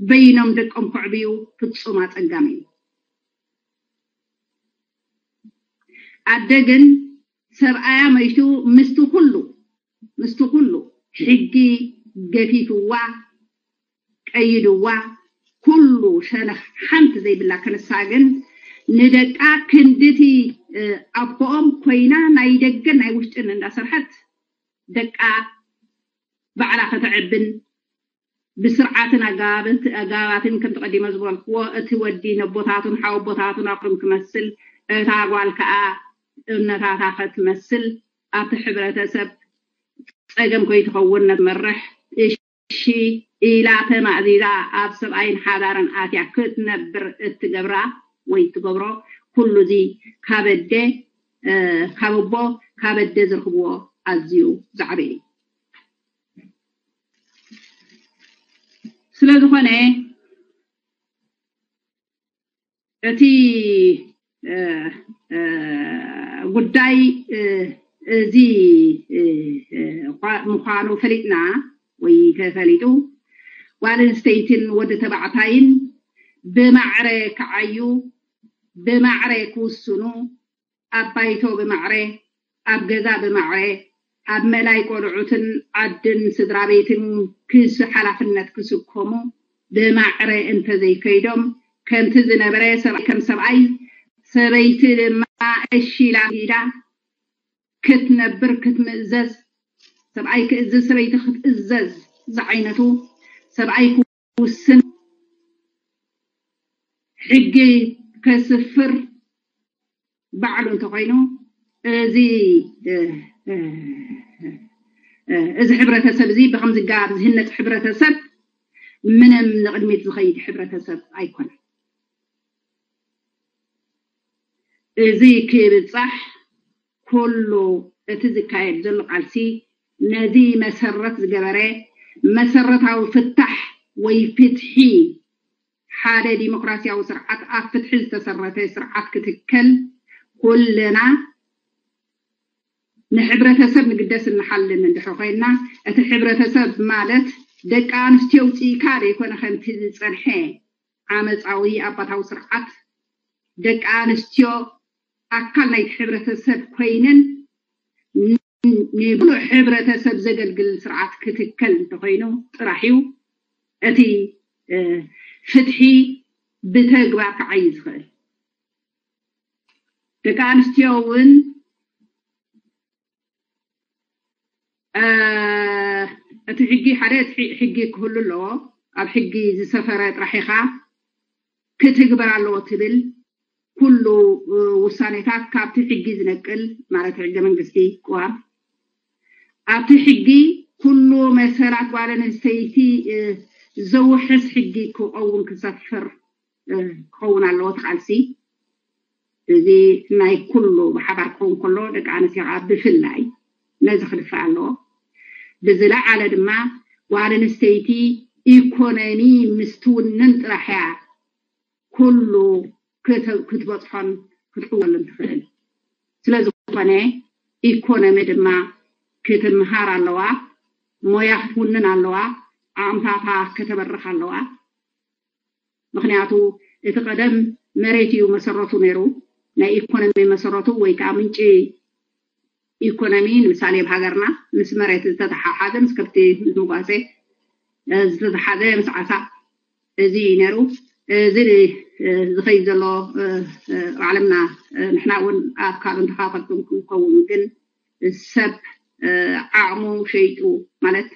በይኖም ደቆም ከዕብዩ ፍጹም ኣጸጋሚ እዩ። ኣደ ግን ሰብኣያ መይቱ ምስቲ ኩሉ ምስቲ ኩሉ ሕጊ ገፊፍዋ ቀይድዋ ኩሉ ሸነኽ ሓንቲ ዘይብላ ከነሳ ግን ንደቃ ክንድቲ ኣቦኦም ኮይና ናይ ደገን ናይ ውሽጥን እንዳሰርሐት ደቃ ባዕላ ከተዕብን ብስርዓትን ኣገባባትን ከም ተቐዲመ ዝበልክዎ እቲ ወዲ ነቦታቱን ሓወቦታቱን ኣኹም ክመስል እታ ጓል ከዓ እምነታታ ከትመስል ኣብቲ ሕብረተሰብ ፀገም ከይትኸውን ነትመርሕ እሺ ኢላ ተማእዚዛ ኣብ ሰብኣይን ሓዳርን ኣትያ ክትነብር እትገብራ ወይ ትገብሮ ኩሉ እዚ ካበደ ካበቦ ካበደ ዝርክብዎ ኣዝዩ ዝዓበየ እዩ። ስለ ዝኾነ እቲ ጉዳይ እዚ ምዃኑ ፈሊጥና ወይ ተፈሊጡ ጓል ኣንስተይትን ወዲ ተባዕታይን ብማዕረ ክዓዩ ብማዕረ ክውስኑ ኣብ ባይቶ ብማዕረ ኣብ ገዛ ብማዕረ ኣብ መላይ ቆልዑትን ዓድን ስድራ ቤትን ክስ ሓላፍነት ክስከሙ ብማዕረ እንተዘይከይዶም ከምቲ ዝነበረ ሰብኣይ ከም ሰብኣይ ሰበይቲ ድማ እሺ ኢላ ኢዳ ክትነብር ክትምእዘዝ ሰብኣይ ክእዝዝ ሰበይቲ ክትእዘዝ ዝዓይነቱ ሰብኣይ ክውስን ሕጊ ከስፍር ባዕሉ እንተኮይኑ እዚ እዚ ሕብረተሰብ እዚ ብከምዚ ጋር ዝህነፅ ሕብረተሰብ ምንም ንቅድሚት ዝኸይድ ሕብረተሰብ ኣይኮነን። እዚ ክብፃሕ ኩሉ እቲ ዝካየድ ዘሎ ቃልሲ ነዚ መሰረት ዝገበረ መሰረታዊ ፍታሕ ወይ ፍትሒ ሓደ ዲሞክራሲያዊ ስርዓት ኣብ ፍትሒ ዝተሰረተ ስርዓት ክትከል ኩልና ንሕብረተሰብ ንግደስ እንሓልን እንድሕር ኮይንና እቲ ሕብረተሰብ ማለት ደቂ ኣንስትዮ ውፅኢካ ዘይኮነ ከምቲ ዝፀንሐ ዓመፃዊ ኣባታዊ ስርዓት ደቂ ኣንስትዮ ኣካል ናይቲ ሕብረተሰብ ኮይነን ንብሉዕ ሕብረተሰብ ዘገልግል ስርዓት ክትከል እንተኮይኑ ጥራሕ እዩ እቲ ፍትሒ ብተግባር ክዓይ ዝኽእል። ደቂ ኣንስትዮ እውን እቲ ሕጊ ሓደ ሕጊ ክህሉ ኣለዎ። ኣብ ሕጊ ዝሰፈረ ጥራሕ ኢኻ ክትግበር ኣለዎ ትብል ኩሉ ውሳኔታት ካብቲ ሕጊ ዝነቅል ማለት ሕገ መንግስቲ ቅዋም ኣብቲ ሕጊ ኩሉ መሰላት ጓል ኣንስተይቲ ዘውሕስ ሕጊ ክኸውን ክሰፍር ክኸውን ኣለዎ እቲ ቃልሲ። እዚ ናይ ኩሉ ብሓባር ክኸውን ከሎ ደቂ ኣንስትዮ ከዓ ብፍላይ ነዚ ክድፋእ ኣለዎ። ብዝለዓለ ድማ ጓል ኣንስተይቲ ኢኮኖሚ ምስ ትውንን ጥራሕ እያ ኩሉ ክትበፅሖን ክትዕወልን ትኽእል። ስለዝኾነ ኢኮኖሚ ድማ ክትምሃር ኣለዋ፣ ሞያ ክትውንን ኣለዋ፣ ዓቕምታታ ከተበርኽ ኣለዋ። ምክንያቱ እቲ ቀደም መሬት እዩ መሰረቱ ነይሩ። ናይ ኢኮኖሚ መሰረቱ ወይ ከዓ ምንጪ ኢኮኖሚ ንምሳሌ ኣብ ሃገርና ምስ መሬት ዝተተሓሓዘ ምስ ከብቲ ምስ መጓሰ ዝተተሓዘ ምስ ዓሳ እዚ እዩ ነይሩ። እዚ ዝኸይድ ዘሎ ዓለምና ንሕና እውን ኣካሉ ተኻፈልኩም ክንከውን ግን ሰብ ዓቕሙ ሸይጡ፣ ማለት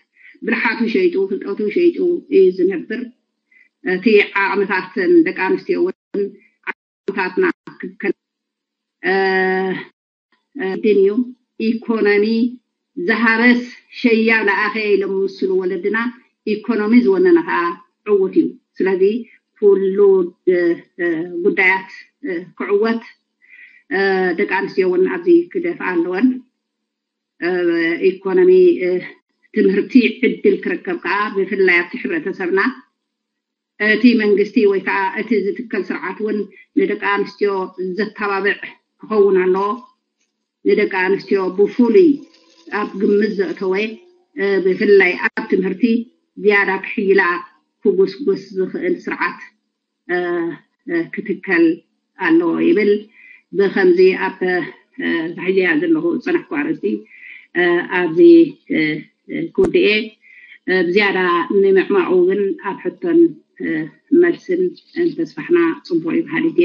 ብልሓቱ ሸይጡ፣ ፍልጠቱ ሸይጡ እዩ ዝነብር። እቲ ዓቕምታትን ደቂ ኣንስትዮ እውን ዓቕምታትና ክከል ድን እዩ። ኢኮኖሚ ዝሃበስ ሸያብ ለኣኸ ኢሎም ምስሉ ወለድና። ኢኮኖሚ ዝወነነ ከዓ ዕውት እዩ። ስለዚ ኩሉ ጉዳያት ክዕወት፣ ደቂ ኣንስትዮ እውን ኣብዚ ክደፍኣ ኣለወን። ኢኮኖሚ፣ ትምህርቲ ዕድል ክርከብ ከዓ፣ ብፍላይ ኣብቲ ሕብረተሰብና እቲ መንግስቲ ወይ ከዓ እቲ ዝትከል ስርዓት እውን ንደቂ ኣንስትዮ ዘተባብዕ ክኸውን ኣለዎ። ንደቂ ኣንስትዮ ብፍሉይ ኣብ ግምት ዘእተወ፣ ብፍላይ ኣብ ትምህርቲ ዝያዳ ክሕይላ ክጉስጉስ ዝኽእል ስርዓት ክትከል ኣለዎ ይብል። ብከምዚ ኣብ ዝሕያ ዘለኹ ዝፀናሕኩ ኣርእስቲ ኣብዚ ክውድኤ። ብዝያዳ ንምዕማቑ ግን ኣብ ሕቶን መልስን እንተስፋሕና ፅቡቕ ይበሃል። እየ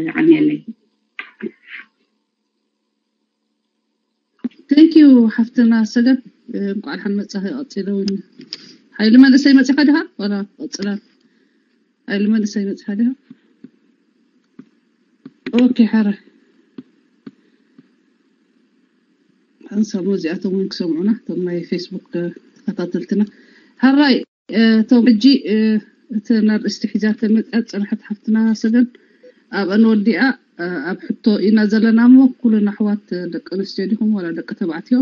የቐንየለይ። Thank you ሓፍትና ሰገን፣ እንኳዕ ደሓን መጻኺ። ቀጺለ እውን ሓይሊ መንእሰይ መጺኻ ዲኻ? ዋላ ቀጽላ። ሓይሊ መንእሰይ መጺኻ ዲኻ? ኦኬ ሓራይ። ሓንሳብ እዚኣቶም እውን ክሰምዑና፣ እቶም ናይ ፌስቡክ ተኸታተልትና። ሓራይ፣ እቶም ሕጂ እቲ ነርእስቲ ሒዛተ መፅያ ዝፀንሐት ሓፍትና ሰገን፣ ኣብአን ወዲኣ ኣብ ሕቶ ኢና ዘለና እሞ፣ ኩለን ኣሕዋት ደቂ ኣንስትዮ ዲኹም ዋላ ደቂ ተባዕትዮ?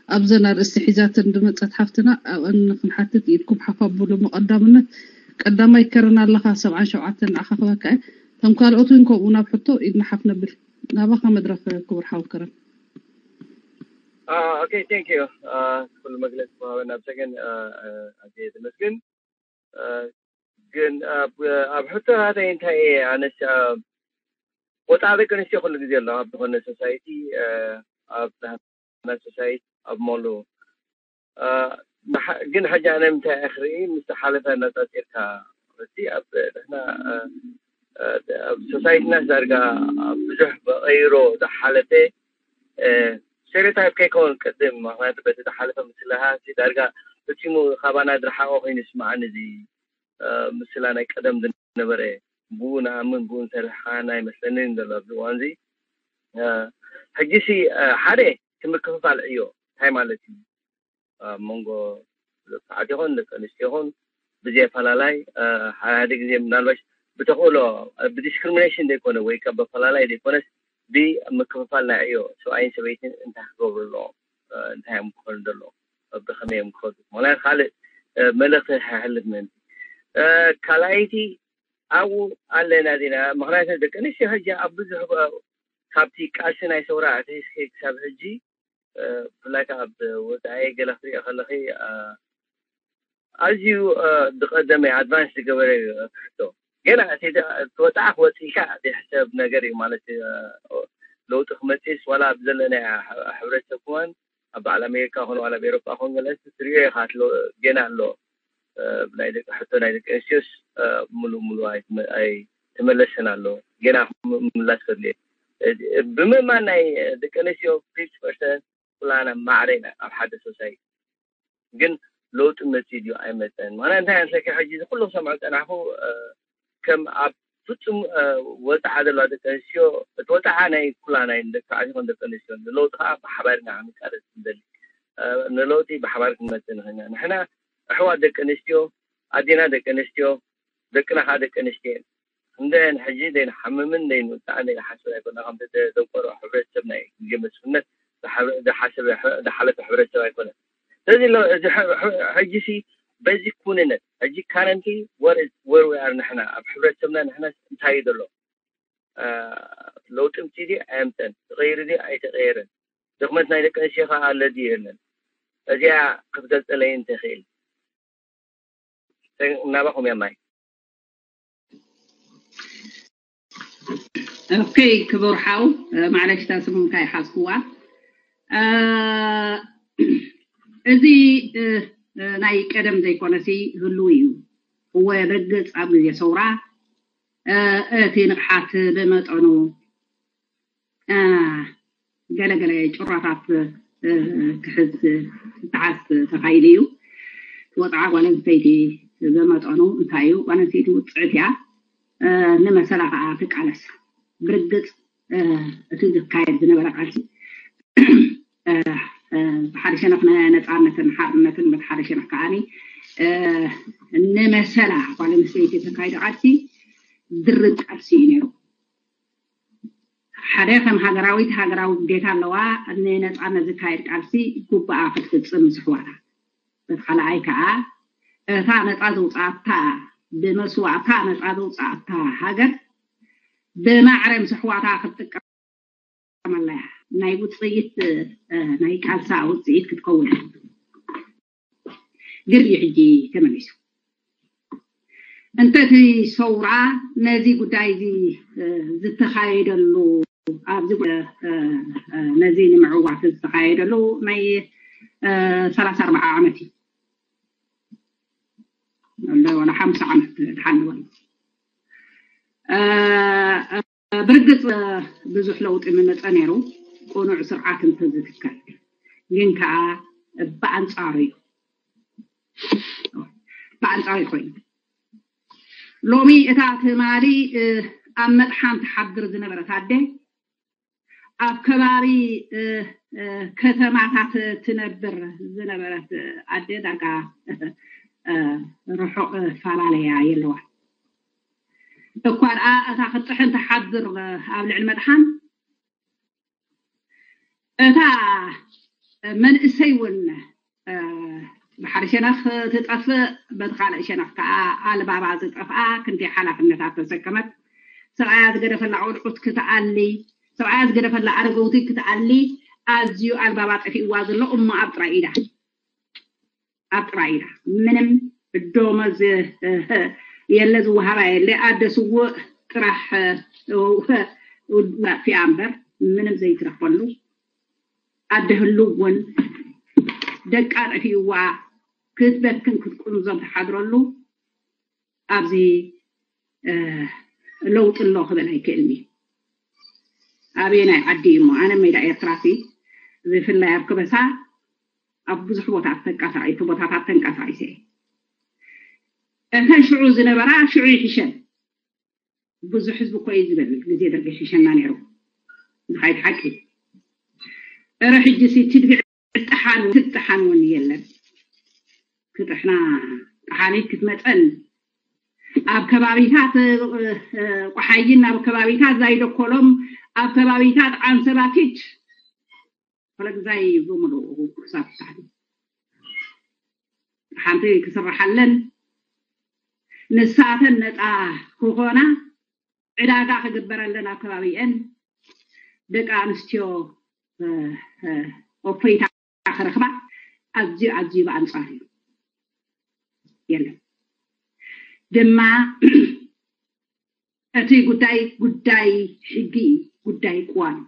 ኣብዘን ኣርእስቲ ሒዛተን ዝመፀት ሓፍትና ኣብአን ክንሓትት ኢድኩም ሓፍ ኣብሉ። መቐዳምነት ቀዳማይ ከረን ኣለኻ ሰብዓን ሸውዓተን ንዓኻ ክበካ እየ። እቶም ካልኦት እውን ከምኡ ናብ ሕቶ ኢድና ሓፍ ነብል። ናባኻ መድረኽ ክቡር ሓው ከረን። ኦኬ፣ ቴንክ ዩ። ኩሉ መግለፂ ምሃበና ብሰገን ኣዝየ ዘመስግን። ግን ኣብ ሕቶታተይ እንታይ እየ ኣነስ ወጣ ደቂ ኣንስትዮ ኩሉ ግዜ ኣለዋ ኣብ ዝኾነ ሶሳይቲ፣ ኣብ ናህና ሶሳይቲ ኣብ መሉ። ግን ሕጂ ኣነ ምንታይ እየ ክርኢ፣ ምስ ዝሓለፈ ኣነፃፂርካ፣ እዚ ኣብ ንሕና ኣብ ሶሳይቲና ዳርጋ ብዙሕ መቐይሮ ዝሓለፈ ስቴሪዮታይፕ ከይከውን ቅድም፣ ምክንያቱ በቲ ዝሓለፈ ምስላኻ ዳርጋ ፈፂሙ ካባና ዝረሓቐ ኮይኑ ይስምዓኒ። እዚ ምስላ ናይ ቀደም ዝነበረ፣ ብኡ ንኣምን ብኡ ንሰርሕ ከዓና ኣይመስለንን ዘሎ ኣብዚ እዋን እዚ። ሕጂሲ ሓደ እቲ ምክፍፋል ዕዮ እንታይ ማለት እዩ? ኣብ መንጎ ደቂ ተባዕትዮ ይኹን ደቂ ኣንስትዮ ይኹን ብዘይ ኣፈላላይ፣ ሓደ ግዜ ምናልባሽ ብተኽእሎ ብዲስክሪሚኔሽን ዘይኮነ ወይ ከዓ ብኣፈላላይ ዘይኮነስ ብምክፍፋል ናይ ዕዮ ሰብኣይን ሰበይትን እንታይ ክገብሩ ኣለዎም፣ እንታይ እዮም ክኾኑ ዘለዎም፣ ብኸመይ እዮም ክኸዱ፣ ምክንያቱ ካልእ መልእኽቲ ከሕልፍ ምእንቲ። ካልኣይቲ ኣብኡ ኣለና ዜና፣ ምክንያቱ ደቂ ኣንስትዮ ሕጂ ኣብ ብዙሕ ካብቲ ቃልሲ ናይ ሰውራ ኣትሒዝኪ ክሳብ ሕጂ ብፍላይ ከዓ ኣብ ወፃኢ ገለ ክትሪኦ ከለኺ ኣዝዩ ዝቀደመ ኣድቫንስ ዝገበረ እዩ። ሕቶ ገና እቲ ወፃዓ ክወፅእካ ዘይሕሰብ ነገር እዩ ማለት ለውጢ ክመፅስ ዋላ ኣብ ዘለና ሕብረተሰብ ክዋን ኣብ በዓል ኣሜሪካ ኮነ ዋላ ኣብ ኤሮጳ ኮን ገለ ትሪኦ ኢካ ገና ኣሎ ናይ ደቂ ሕቶ ናይ ደቂ ኣንስትዮስ ሙሉ ሙሉ ኣይተመለስን ኣሎ ገና ምላሽ ከድልዮ ብምእማን ናይ ደቂ ኣንስትዮ ፊፍቲ ፐርሰንት ኩላና ማዕረ ኢና ኣብ ሓደ ሶሳይቲ ግን ለውጢ መፅእ ድዩ ኣይመፀን ምክንያት እንታይ ኣንሰኪ ሕጂ ኩሎም ሰምዑ ፀናሕኩ ከም ኣብ ፍፁም ወፃዓ ዘለዋ ደቂ ኣንስትዮ እቲ ወፃዓ ናይ ኩላ ናይ ደቂ ተባዕትዮ ኮን ደቂ ኣንስትዮ ለውጢ ከዓ ብሓባር ኢና ክንቃለስ ንደሊ ንለውጢ ብሓባር ክንመፅእ ንኽእል ኢና ንሕና ኣሕዋት ደቂ ኣንስትዮ ኣዴና ደቂ ኣንስትዮ ደቅና ከዓ ደቂ ኣንስትዮ እየን እንደን ሕጂ ዘይንሓምምን ዘይንውፃዕን ዘይንሓስብን ኣይኮና ከም ደንቆሮ ሕብረተሰብ ናይ ግዜ መስፍነት ዝሓለፈ ሕብረተሰብ ኣይኮነን ስለዚ እዚ ሕጂ ሲ በዚ ኩንነት ሕጂ ካረንቲ ወር ወር ዊ ኣር ንሕና ኣብ ሕብረተሰብና ንሕና እንታይ እዩ ዘሎ ለውጢ ምፅእ ድዩ ኣየምፀን ተቀይሩ ድዩ ኣይተቀየረን ድክመት ናይ ደቂ ኣንስትዮ ከዓ ኣሎ ድዩ የለን እዚኣ ክትገልፀለይ እንተክእል ናባኹም እያ ማይ ኦኬ ክቡር ሓው ማዕለሽታ ስሙምካ ይሓዝክዋ እዚ ናይ ቀደም ዘይኮነሲ ህልው እዩ እወ በግፅ ኣብ ግዜ ሰውራ እቲ ንቕሓት ብመጠኑ ገለገለ ጭራታት ክሕዝ ትዓስ ተኻይሉ እዩ። ወፅዓ ጓል ኣንስተይቲ ብመጠኑ እንታይ እዩ? ጓል ኣንስተይቲ ውፅዕት እያ። ንመሰላ ከዓ ትቃለስ። ብርግፅ እቲ ዝካየድ ዝነበረ ቃልሲ ብሓደ ሸነኽ ነፃነትን ሓርነትን፣ በቲ ሓደ ሸነኽ ከዓኒ ንመሰላ ጓል ኣንስተይቲ ተካይዶ ቃልሲ ድርብ ቃልሲ እዩ ነይሩ። ሓደ ከም ሃገራዊት ሃገራዊ ግዴታ ኣለዋ። ንነፃነት ዝካየድ ቃልሲ ጉባኣ ክትፍፅም ምስ ኣሕዋታ። በቲ ካልኣይ ከዓ እታ ነፃ ዘውፃኣታ፣ ብመስዋእታ ነፃ ዘውፃኣታ ሃገር ብማዕረ ምስ ኣሕዋታ ክትጥቀመላ እያ። ናይ ውፅኢት ናይ ቃልሳ ውፅኢት ክትከውን እያ። ግን እዩ ሕጂ ተመሊሱ። እንተቲ ሰውራ ነዚ ጉዳይ እዚ ዝተኻየደሉ፣ ኣብዚ ነዚ ንምዕዋት ዝተኻየደሉ ናይ ሰላሳ ኣርባዓ ዓመት እዩ። ወላ ሓምሳ ዓመት ድሓን ንበል። ብርግፅ ብዙሕ ለውጢ ምመፀ ነይሩ፣ ቅኑዕ ስርዓት እንተዝትከል። ግን ከዓ ብኣንፃሩ እዩ፣ ብኣንፃሩ ኮይኑ። ሎሚ እታ ትማሊ ኣብ መጥሓን ትሓድር ዝነበረት ኣደ፣ ኣብ ከባቢ ከተማታት ትነብር ዝነበረት ኣደ ዳርጋ ርሑቕ ፈላለያ የለዋ። እኳ ደኣ እታ ክትጥሕን ትሓድር ኣብ ልዕሊ መጥሓን፣ እታ መንእሰይ እውን ብሓደ ሸነኽ ትጠፍእ፣ በቲ ካልእ ሸነኽ ከዓ ኣልባባ ዝጠፍኣ ክንደይ ሓላፍነታት ተሰከመት። ሰብኣያ ዝገደፈላ ቆልዑት ክትኣሊ፣ ሰብኣያ ዝገደፈላ ኣረገውቲ ክትኣሊ፣ ኣዝዩ ኣልባባ ጠፊእዋ ዘሎ እሞ ኣብ ጥራይ ኢዳ፣ ኣብ ጥራይ ኢዳ። ምንም ደሞዝ የለ፣ ዝወሃባ የለ። ኣደ ስውእ ጥራሕ ኣጥፊኣ እምበር ምንም ዘይትረክበሉ፣ ኣደ ህሉ እውን ደቃ ጠፊእዋ ክትበክን ክትቁንዞም ትሓድረሉ። ኣብዚ ለውጢ ኣሎ ክብል ኣይክእልኒ። ኣበየናይ ዓዲ እዩ እሞ? ኣነ ሜዳ ኤርትራ ሲ ብፍላይ ኣብ ከበሳ ኣብ ብዙሕ ቦታ ተንቀሳቒሱ፣ ቦታታት ተንቀሳቒሰ እየ። እተን ሽዑ ዝነበራ ሽዑ ይሕሸን። ብዙሕ ህዝቢ እኮ እዩ ዝብል፣ ግዜ ደርጊ ይሕሸና ነይሩ። ዝኻይድ ሓቂ። እረ ሕጂ ሲ ትድብዕ ጥሓን ትጥሓን እውን የለን። ክጥሕና ጥሓኒት ክትመፀን ኣብ ከባቢታት ቁሓይን ኣብ ከባቢታት ዛይደኮሎም ኣብ ከባቢታት ዓንሰባ ኪድ ፈለግዛይ ብምልኡ ክሳብ ታሕቲ ሓንቲ ክስርሓለን ንሳተን ነፃ ክኾና ዕዳጋ ክግበረለን ኣብ ከባቢአን ደቂ ኣንስትዮ ኦፈይታ ክረኽባ ኣዝዩ ኣዝዩ ብኣንፃር እዩ። የለን ድማ እቲ ጉዳይ ጉዳይ ሕጊ እዩ፣ ጉዳይ ቅዋም።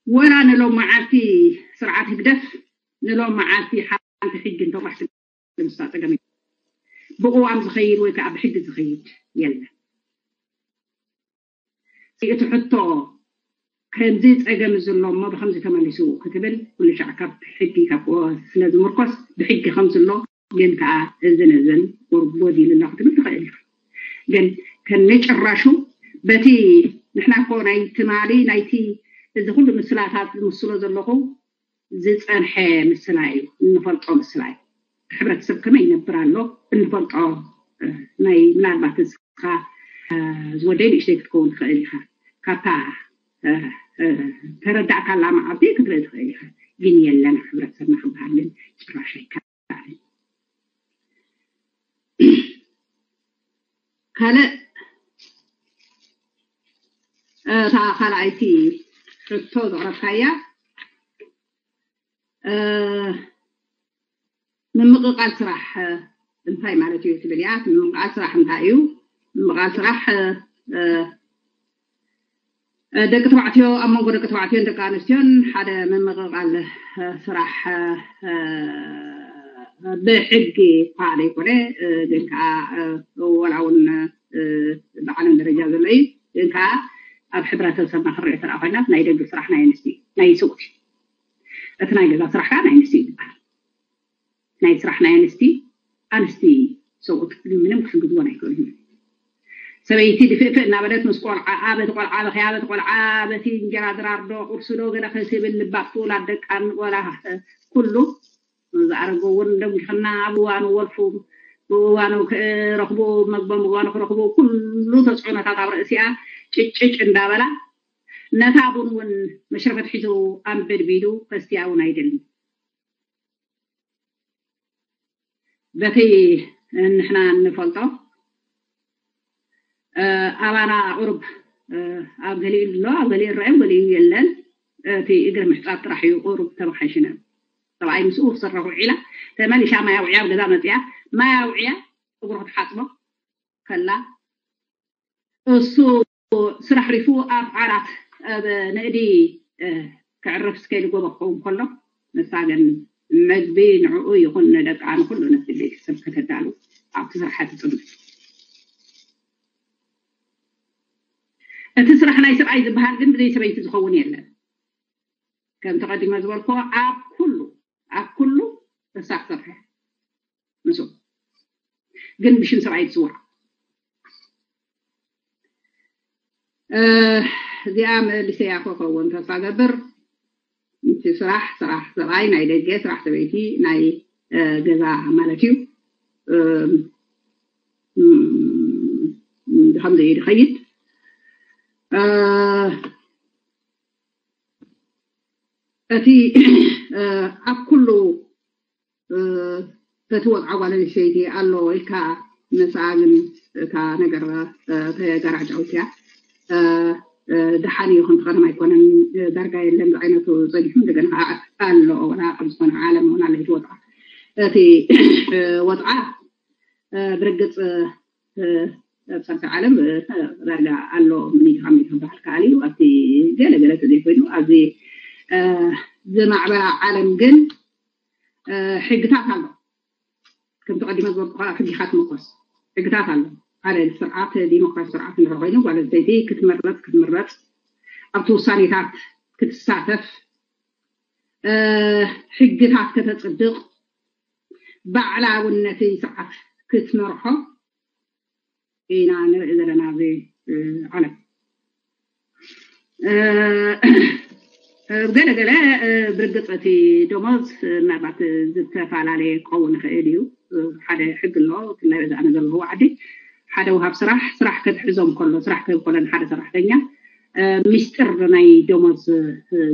ወላ ንሎም መዓልቲ ስርዓት ህግደፍ ንሎም መዓልቲ ሓንቲ ሕጊ እንተቋሕቲ ንምስፋ ፀገም እዩ። ብቅዋም ዝኸይድ ወይ ከዓ ብሕጊ ዝኸይድ የለን። እቲ ሕቶ ከምዚ ፀገም ዘሎ እሞ ብከምዚ ተመሊሱ ክትብል ኩሉ ሻዕ ካብ ሕጊ ካብ ስለ ዝምርኮስ ብሕጊ ከም ዘሎ ግን ከዓ እዝን እዝን ጎድሉ ኣሎ ክትብል ትኽእል ኢኻ። ግን ከነጭራሹ በቲ ንሕና እኮ ናይ ትማሊ ናይቲ እዚ ኩሉ ምስላታት ዝምስሎ ዘለኹ ዝፀንሐ ምስላ እዩ፣ እንፈልጦ ምስላ እዩ። ሕብረተሰብ ከመይ ይነብር ኣሎ እንፈልጦ ናይ ምናልባት እስኻ ዝወደይ ንእሽተይ ክትከውን ትኽእል ኢኻ። ካብታ ተረዳእካላ መዓልቲ ክትርኢ ትኽእል ኢኻ። ግን የለን ሕብረተሰብና ክበሃል ግን ጭራሽ ኣይከኣልን። ካልእ እታ ካልኣይቲ ሕቶ ዘቕረብካያ ምምቕቓል ስራሕ እንታይ ማለት እዩ ትብል እያ። ምምቕቓል ስራሕ እንታይ እዩ? ምምቕቓል ስራሕ ደቂ ተባዕትዮ ኣብ መንጎ ደቂ ተባዕትዮን ደቂ ኣንስትዮን ሓደ ምምቕቓል ስራሕ ብሕጊ እኳ ዘይኮነ ግን ከዓ ወላ እውን ብዓለም ደረጃ ዘሎ እዩ። ግን ከዓ ኣብ ሕብረተሰብና ክንሪኦ ተረኣ ኮይና ናይ ደቂ ስራሕ ናይ ኣንስቲ ናይ ሰብኡት እቲ ናይ ገዛ ስራሕ ከዓ ናይ ኣንስቲ እዩ ዝበሃል። ናይ ስራሕ ናይ ኣንስቲ ኣንስቲ ሰብኡት ምንም ክሕግዝዎን ኣይክእሉን። ሰበይቲ ድፍእፍእ እናበለት ምስ ቆልዓ ኣበቲ ቆልዓ በኸያ በቲ ቆልዓ በቲ እንጀራ ድራር ዶ ቁርሲ ዶ ገለ ክትብል ልባ ክትውላድ ደቃን ወላ ኩሉ ዝኣረገ እውን ደንጊኽና ኣብ እዋኑ ወልፉ ብእዋኑ ክረኽቡ መግቦም ብእዋኑ ክረኽቡ ኩሉ ተፅዕኖታት ኣብ ርእሲኣ ጭጭጭ እንዳበላ ነታ ቡን እውን መሽረፈት ሒዙ ኣንበድቢዱ ከስትያ እውን ኣይደልን። በቲ ንሕና እንፈልጦ ኣባና ቁሩብ ኣብ ገሊኡ ኣሎ ኣብ ገሊኡ ይረኣዩ ገሊኡ የለን። እቲ እግሪ ምሕፃብ ጥራሕ እዩ ቁሩብ ተመሓይሽነ ሰብኣይ ምስኡ ክስረሑ ዒላ ተመሊሻ ማይ ኣውዕያ ኣብ ገዛ መፅያ ማይ ኣውዕያ እግሩ ክትሓፅቦ ከላ እሱ ስራሕ ሪፉ ኣብ ዓራት ኣብ ንእዲ ክዕርፍ ስከይሉ ጎቦ ክኸውን ከሎ ንሳ ግን መግቢ ንዕኡ ይኹን ንደቃ ንኩሉ ነቲ ቤተሰብ ከተዳሉ ኣብቲ ስራሕ ትፅምት። እቲ ስራሕ ናይ ሰብኣይ ዝበሃል ግን ብዘይ ሰበይቲ ዝኸውን የለን። ከም ተቐዲመ ዝበልኮ ኣብ ኩሉ ኣብ ኩሉ እሳ ክሰርሕ ምስ ግን ብሽም ሰብኣይ ትፅዋዕ። እዚኣ መሊሰያ ክኸውን ተስፋ ገብር። እቲ ስራሕ ስራሕ ሰብኣይ ናይ ደገ ስራሕ ሰበይቲ ናይ ገዛ ማለት እዩ። ከምዚ እዩ ዝኸይድ። እቲ ኣብ ኩሉ ተቲ ወፅዓ ጓል ኣንስተይቲ ኣሎ ኢልካ ንስኣ ግን እታ ነገር ተጋራጫዊት እያ። ደሓን እዩ ክንትኸንም ኣይኮነን ዳርጋ የለን ዝዓይነቱ ፀኒሑ እንደገና ከዓ ኣሎ ወላ ኣብ ዝኾነ ዓለም እውን ኣለይቲ ወፅዓ እቲ ወፅዓ ብርግፅ ኣብ ፀርፊ ዓለም ዳርጋ ኣሎ ሚሊካ ሚሊካ ዝበሃል ከኣል እዩ ኣብቲ ገለ ገለ ተዘይኮይኑ ኣብዚ ዝማዕበላ ዓለም ግን ሕግታት ኣሎ። ከምቲ ቀዲመ ዝበልኩኻ ሕጊኻ ትምኮስ ሕግታት ኣሎ። ሓደ ስርዓት ዲሞክራሲ ስርዓት እንድሕር ኮይኑ ጓል ኣንስተይቲ ክትመረፅ ክትምረፅ ኣብቲ ውሳኔታት ክትሳተፍ ሕግታት ከተፅድቕ ባዕላ እውን ነቲ ስርዓት ክትመርሖ ኢና ንርኢ ዘለና ኣብዚ ዓለም። ገለ ገለ ብርግፅ እቲ ደሞዝ ምናልባት ዝተፈላለየ ክኸውን ይኽእል እዩ። ሓደ ሕጊ ኣሎ ብፍላይ በዚ ኣነ ዘለኹዎ ዓዲ ሓደ ወሃብ ስራሕ ስራሕ ከትሕዞም ከሎ ስራሕ ክህብ ከሎ ንሓደ ሰራሕተኛ ሚስጥር ናይ ደሞዝ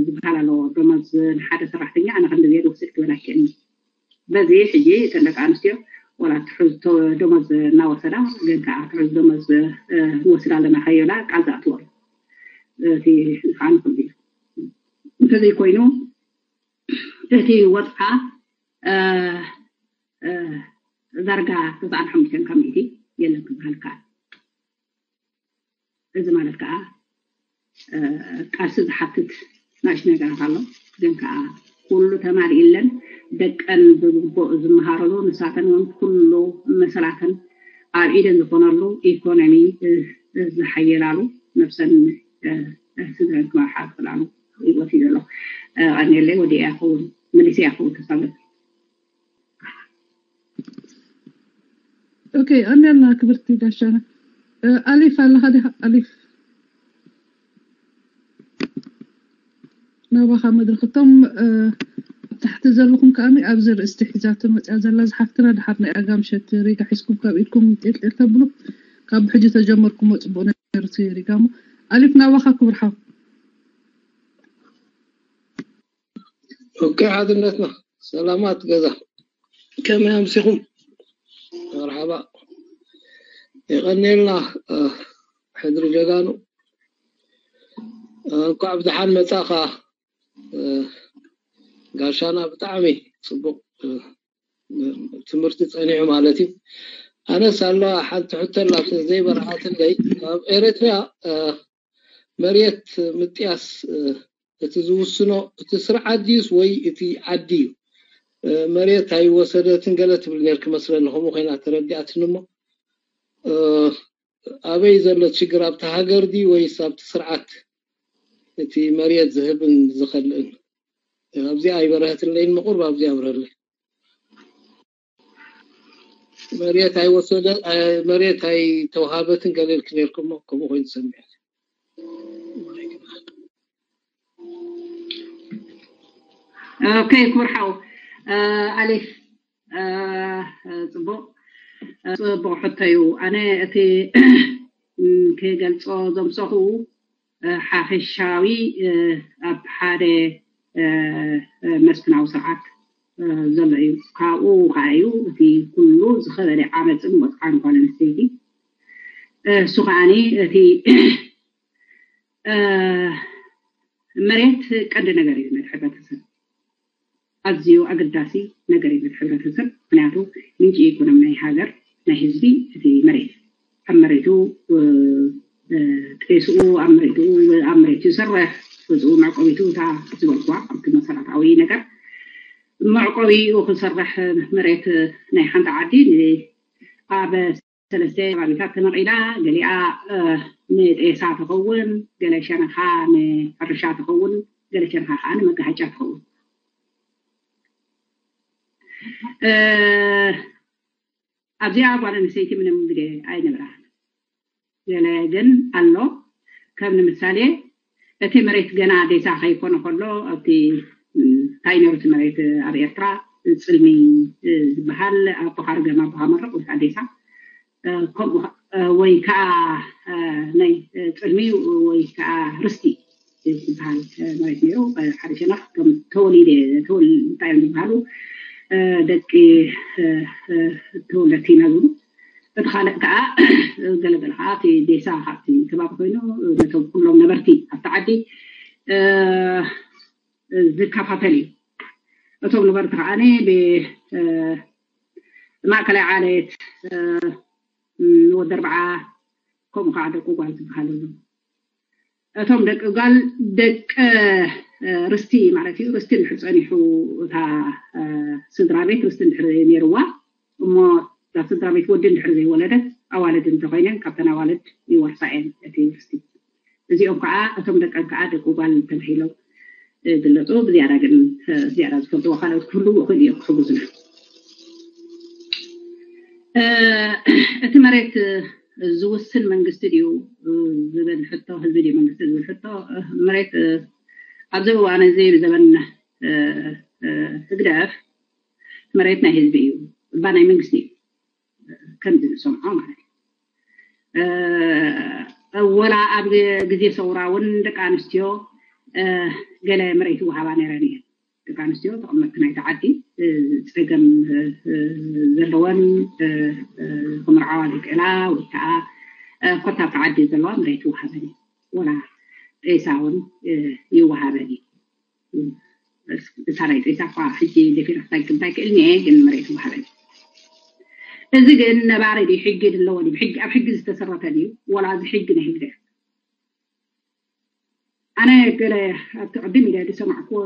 ዝበሃል ኣሎ። ደሞዝ ንሓደ ሰራሕተኛ ኣነ ክንዲ ገይሩ ክስድ ክብል ኣይክእልን። በዚ ሕጂ እተን ደቂ ኣንስትዮ ወላ ትሕዝቶ ደሞዝ እናወሰዳ ግን ከዓ ትሕዝ ደሞዝ ንወስድ ኣለና ከየብላ ቃል ዝኣትወሉ እቲ ዝኸዓኑ ክሉ እዩ። እንተዘይኮይኑ እቲ ወፅዓ ዳርጋ ተስዓን ሓሙሽተን ካብ ሚእቲ የለን ክበሃል ይከኣል። እዚ ማለት ከዓ ቃልሲ ዝሓትት ናእሽ ነገራት ኣሎ። ግን ከዓ ኩሉ ተማሊእለን ደቀን ብግቡእ ዝመሃረሉ ንሳተን እውን ኩሉ መሰላተን ኣብ ኢደን ዝኾነሉ ኢኮኖሚ ዝሓየላሉ ነብሰን ስድረን ክመርሓ ዝኽእላሉ ህይወት እዩ ዘሎ። ቀኒለይ ወዲኣ ይኸውን መሊሰ ይኸውን ተሳበት ኦኬ ኣንያልና ክብርቲ ጋሻና ኣሊፍ ኣለኻ ዲኻ ኣሊፍ ናባኻ መድረክ እቶም ታሕቲ ዘለኹም ከኣኒ ኣብዚ ርእስቲ ሒዛቶ መፅያ ዘላ ዝሓፍትና ድሓር ናይ ኣጋ ምሸት ሪጋ ሒዝኩም ካብ ኢድኩም ጤልጤል ተብሉ ካብ ሕጂ ተጀመርኩሞ ፅቡቅ ነይሩ እቲ ሪጋ ሞ ኣሊፍ ናባኻ ክብር ሓው ኦኬ ሓድነትና ሰላማት ገዛ ከመይ ኣምሲኹም መርሓባ የቐንየልና ሕድሪ ጀጋኑ እንኳዕ ብደሓን መጻኻ ጋሻና ብጣዕሚ ጽቡቕ ትምህርቲ ጸኒሑ ማለት እዩ ኣነስ ኣለዋ ሓንቲ ሕቶ ኣላ ዘይበርሃትለይ ኣብ ኤረትርያ መሬት ምጥያስ እቲ ዝውስኖ እቲ ስርዓት ድዩስ ወይ እቲ ዓዲ እዩ መሬት ኣይወሰደትን ገለ ትብል ነርክ መስለኒ ከምኡ ኮይና ተረዲኣትኒ እሞ ኣበይ ዘሎ ችግር ኣብቲ ሃገር ድዩ ወይስ ኣብቲ ስርዓት እቲ መሬት ዝህብን ዝኸልእን ኣብዚኣ ኣይበረሀትለይን ምቑር ኣብዚኣ ኣብረለ መሬት ኣይወሰደ መሬት ኣይተዋሃበትን ገለልክ ነርኩም ከምኡ ኮይኑ ሰሚዐ ኦኬ ክቡር ሓው ኣሌፍ ፅቡቅ ፅቡቅ ሕቶ እዩ ኣነ እቲ ክገልፆ ዘምሰኹ ሓፈሻዊ ኣብ ሓደ መስፍናዊ ስርዓት ዘሎ እዩ ካብኡ ከዓ እዩ እቲ ኩሉ ዝኸበደ ዓመፅን ወፅዓን ጓል ኣንስተይቲ እሱ ከዓኒ እቲ መሬት ቀንዲ ነገር እዩ ነቲ ሕብረተሰብ ኣዝዩ ኣገዳሲ ነገር እዩ ነቲ ሕብረተሰብ ምክንያቱ ምንጪ ኢኮኖሚ ናይ ሃገር ናይ ህዝቢ እቲ መሬት ኣብ መሬቱ ጤስኡ ኣብ መሬቱ ኣብ መሬቱ ይሰርሕ ወፅኡ መዕቆቢቱ እታ ዝበልኩዋ እቲ መሰረታዊ ነገር መዕቆቢኡ ክሰርሕ መሬት ናይ ሓንቲ ዓዲ ኣብ ሰለስተ ከባቢታት ተመቒላ ገሊኣ ንጤሳ ትኸውን ገለ ሸነኻ ንሕርሻ ትኸውን ገለ ሸነኻ ከዓ ንመጋሃጫ ትኸውን ኣብዚኣ ጓል ኣንስተይቲ ምንም ግደ ኣይነበራን ገለ ግን ኣሎ ከም ንምሳሌ እቲ መሬት ገና ዴሳ ከይኮነ ከሎ ኣብቲ እንታይ ነሩ እቲ መሬት ኣብ ኤርትራ ፅልሚ ዝበሃል ኣቦኻ ርገም ኣቦኻ መረቕ ወይ ከዓ ዴሳ ከምኡ ወይ ከዓ ናይ ፅልሚ ወይ ከዓ ርስቲ ዝበሃል መሬት ነይሩ ሓደ ሸነኽ ከም ተወሊደ እንታይ እዮም ዝበሃሉ ደቂ ተወለድቲ ኢና ዝብሉ እቲ ካልእ ከዓ ገለገለ ከዓ እቲ ዴሳ ካብቲ ከባቢ ኮይኑ ነቶም ኩሎም ነበርቲ ኣብቲ ዓዲ ዝከፋፈል እዩ እቶም ነበርቲ ከዓ ብማእከላይ ዓሌት ወዲ ኣርብዓ ከምኡ ከዓ ደቂ ጓል ዝበሃሉ እቶም ደቂ ጓል ደቂ ርስቲ ማለት እዩ ርስቲ እንድሕር ፀኒሑ እታ ስድራ ቤት ርስቲ እንድሕር ነይርዋ እሞ እዛ ስድራ ቤት ወዲ እንድሕር ዘይወለደት ኣዋልድ እንተኮይነን ካብተን ኣዋልድ ይወርሳ እየን እቲ ርስቲ እዚኦም ከዓ እቶም ደቀን ከዓ ደቂ ጓል ተባሂሎም ግለፁ ብዝያዳ ግን ዝያዳ ዝፈልጥዎ ካልኦት ክህልው ይኽእሉ እዮም ክሕግዙና እቲ መሬት ዝውስን መንግስቲ ድዩ ዝብል ሕቶ ህዝቢ ድዩ መንግስቲ ዝብል ሕቶ መሬት ኣብዚ እዋን እዚ ብዘበን ህግደፍ መሬት ናይ ህዝቢ እዩ እባ ናይ መንግስቲ እዩ ከምዚ ንሰምዖ ማለት እዩ ወላ ኣብ ግዜ ሰውራ እውን ደቂ ኣንስትዮ ገለ መሬት ይወሃባ ነይረን እየን ደቂ ኣንስትዮ ተቐመጥቲ ናይቲ ዓዲ ፀገም ዘለወን ክምርዓዋ ዘይክእላ ወይ ከዓ ኮታ ኣብቲ ዓዲ ዘለዋ መሬት ይወሃበን እዩ ወላ ሬሳ እውን ይወሃበን እዩ እሳ ናይ ሬሳ እኳ ሕጂ ደፊረ ክሳይ ክምታይ ክእል እየ ግን መሬት ይወሃበን እዚ ግን ነባሪ ድዩ ሕጊ ድለዎ ድዩ ሕጊ ኣብ ሕጊ ዝተሰረተ ድዩ ወላ እዚ ሕጊ ናይ ህግደፍ ኣነ ገለ ኣብቲ ቅድም ኢለ ዝሰማዕክዎ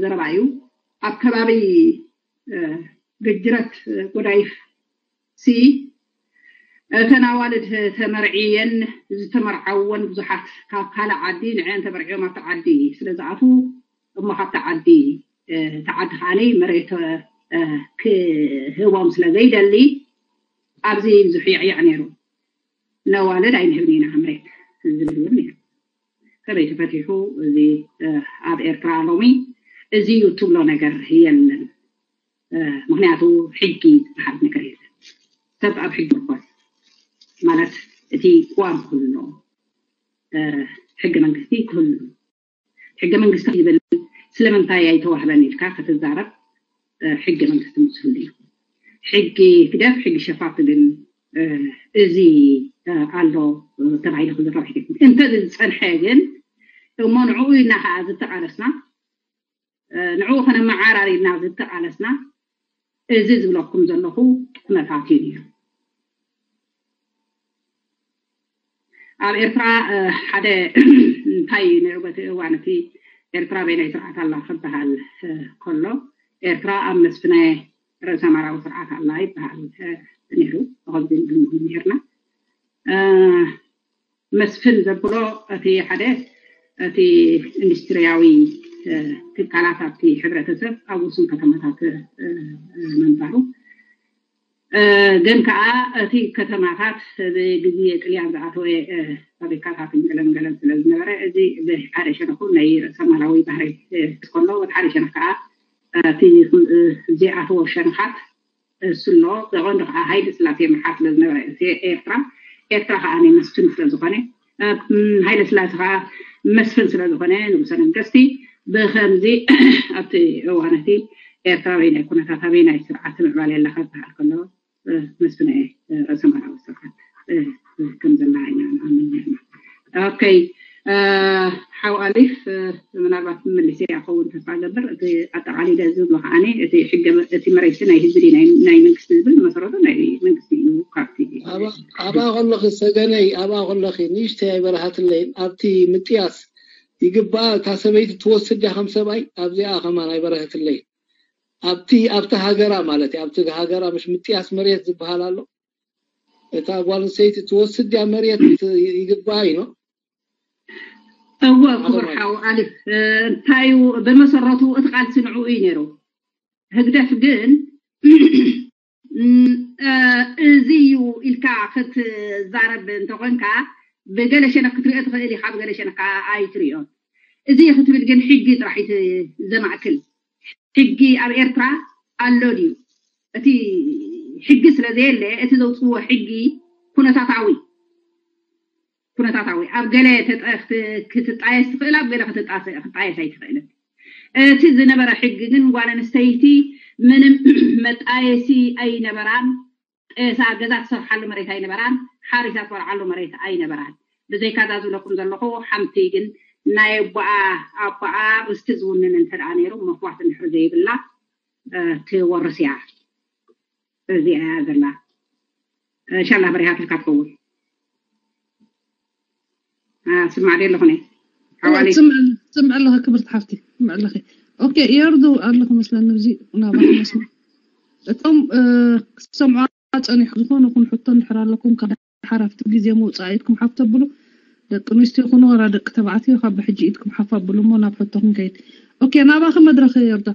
ዘረባ እዩ ኣብ ከባቢ ግጅረት ጎዳይፍ ሲ እተን ኣዋልድ ተመርዕየን ዝተመርዓወን ብዙሓት ካብ ካልእ ዓዲ ንዐን ተመርዕዮም ኣብቲ ዓዲ ስለ ዝኣትዉ እሞ ካብቲ ዓዲ እቲ ዓዲ ከዓኒ መሬት ክህቦም ስለ ዘይደሊ ኣብዚ ብዙሕ ይዕያዕ ነይሩ ነዋልድ ኣይንህብን ኢና መሬት ዝብል እውን ነይሩ ከመይ ተፈቲሑ እዚ ኣብ ኤርትራ ሎሚ እዚ እዩ ትብሎ ነገር የለን ምክንያቱ ሕጊ ዝበሃል ነገር የለን ሰብ ኣብ ሕጊ ይኮን ማለት እቲ ቅዋም ክህሉ ሕገ መንግስቲ ክህሉ ሕገ መንግስቲ ይብል ስለምንታይ ኣይተዋህበን ኢልካ ክትዛረብ ሕገ መንግስቲ ምስ ህሉ እዩ ሕጊ ህግደፍ ሕጊ ሸፋቱ ግን እዚ ኣሎ ተባሂሉ ክዝረብ ሕገ እንተ ዝፀንሐ ግን እሞ ንዕኡ ኢልና ከዓ ዝተቃለስና ንዕኡ ከነመዓራር ኢልና ዝተቃለስና እዚ ዝብለኩም ዘለኹ ኩነታት እዩ ኣብ ኤርትራ ሓደ እንታይ ነይሩ በቲ እዋን እቲ ኤርትራ በይናይ ስርዓት ኣላ ክበሃል ከሎ ኤርትራ ኣብ መስፍነ ርእሰ ኣማራዊ ስርዓት ኣላ ይበሃል ነይሩ ብከዚ ንብልምኩም ነርና መስፍን ዘብሎ እቲ ሓደ እቲ ኢንዱስትሪያዊ ትካላት ኣብቲ ሕብረተሰብ ኣብ ውሱን ከተማታት ምንባሩ፣ ግን ከዓ እቲ ከተማታት ብግዜ ጥልያን ዝኣተወ ፋብሪካታትን ገለን ገለን ስለ ዝነበረ፣ እዚ ብሓደ ሸነኹ ናይ ርእሰማላዊ ባህሪ ከሎ፣ ወደ ሓደ ሸነኽ ከዓ እቲ ዝኣተወ ሸነኻት እሱ ኣሎ። ብቐንዱ ከዓ ሃይለ ስላሴ ምርሓ ስለ ዝነበረ ኤርትራ፣ ኤርትራ ከዓ ናይ መስፍን ስለ ዝኾነ፣ ሃይለ ስላሴ ከዓ መስፍን ስለ ዝኾነ ንጉሰ ነገስቲ፣ ብከምዚ ኣብቲ እዋን እቲ ኤርትራ ኣበይ ናይ ኩነታት ኣበይ ናይ ስርዓት ምዕባለ ኣላ ካብ ዝበሃል ከሎ፣ መስፍን ርእሰ ማላዊ ስርዓት ከም ዘላ ኢና ንኣምን ነርና። ኦኬ፣ ሓው ኣሊፍ፣ ምናልባት መመሊሰ ይኸውን ተስፋ ገብር። እቲ ኣጠቓሊለ ዝብሎ ከዓኒ እቲ ሕገ እቲ መሬት ናይ ህዝቢ ድዩ ናይ ናይ መንግስቲ ዝብል መሰረቱ ናይ መንግስቲ እዩ። ካብቲ ኣባ- ኣባ ከለኺ ሰገነይ ኣባ ከለኺ ንእሽተይ ኣይበረሃትለይን ኣብቲ ምጥያስ ይግባእ እታ ሰበይቲ ትወስድ ድያ ከም ሰብኣይ ኣብዚኣ ከማን ኣይበረሃትለይን ኣብቲ ኣብቲ ሃገራ ማለት እዩ ኣብቲ ሃገራ ምሽ ምጥያስ መሬት ዝበሃል ኣሎ እታ ጓል ኣንስተይቲ ትወስድ ድያ መሬት ይግባእ እዩ ነው እወ ክቡር ሓው ኣሊፍ እንታይ እዩ ብመሰረቱ እቲ ቃልሲ ንዕኡ እዩ ነይሩ ህግደፍ ግን እዚ እዩ ኢልካ ክትዛረብ እንተኾንካ ብገለ ሸነክ ክትሪኦ ትኽእል ኢኻ ብገለ ሸነክ ከዓ ኣይትሪኦን እዚ ክትብል ግን ሕጊ ጥራሕ እዩ ዘማእክል ሕጊ ኣብ ኤርትራ ኣሎ ድዩ እቲ ሕጊ ስለ ዘየለ እቲ ዘውፅዎ ሕጊ ኩነታታዊ ኩነታታዊ ኣብ ገለ ክትጣየስ ትኽእል ኣብ ገለ ክትጣየስ ኣይትኽእልን እቲ ዝነበረ ሕጊ ግን ጓል ኣንስተይቲ ምንም መጣየሲ ኣይነበራን ጤሳ ገዛ ትሰርሓሉ መሬት ኣይነበራን ሓሪሳ ትበልዓሉ መሬት ኣይነበራን ብዘይካ እዛ ዝብለኩም ዘለኹ ሓንቲ ግን ናይ ኣቦኣ ኣቦኣ ርስቲ ዝውንን እንተ ደኣ ነይሩ መኽዋት እንድሕር ዘይብላ ትወርስ እያ እዚኣ እያ ዘላ ሻላ በሪሃትልካ ትኸውን ስማዕ ደ ኣለኹ ነ ሓዋሊ ስምዕ ኣለኸ ክብርቲ ሓፍቲ ስምዕ ኣለኸ ኦኬ የርዱ ኣለኹ መስለኒ እዚ ናባኹ መስመዕ እቶም ክሰምዑ ፀኒሑ ዝኾነ ኹን ሕቶ እንድሕር ኣለኩም ካብ ሓራፍቲ ግዜ መውፃእ ኢድኩም ሓፍ ተብሉ ደቂ ኣንስትዮ ይኹኑ ወላ ደቂ ተባዕትዮ ካብ ብሕጂ ኢድኩም ሓፍ ኣብሉ እሞ ናብ ሕቶኹም ከይድ ኦኬ ናባኺ መድረኽ የርዳ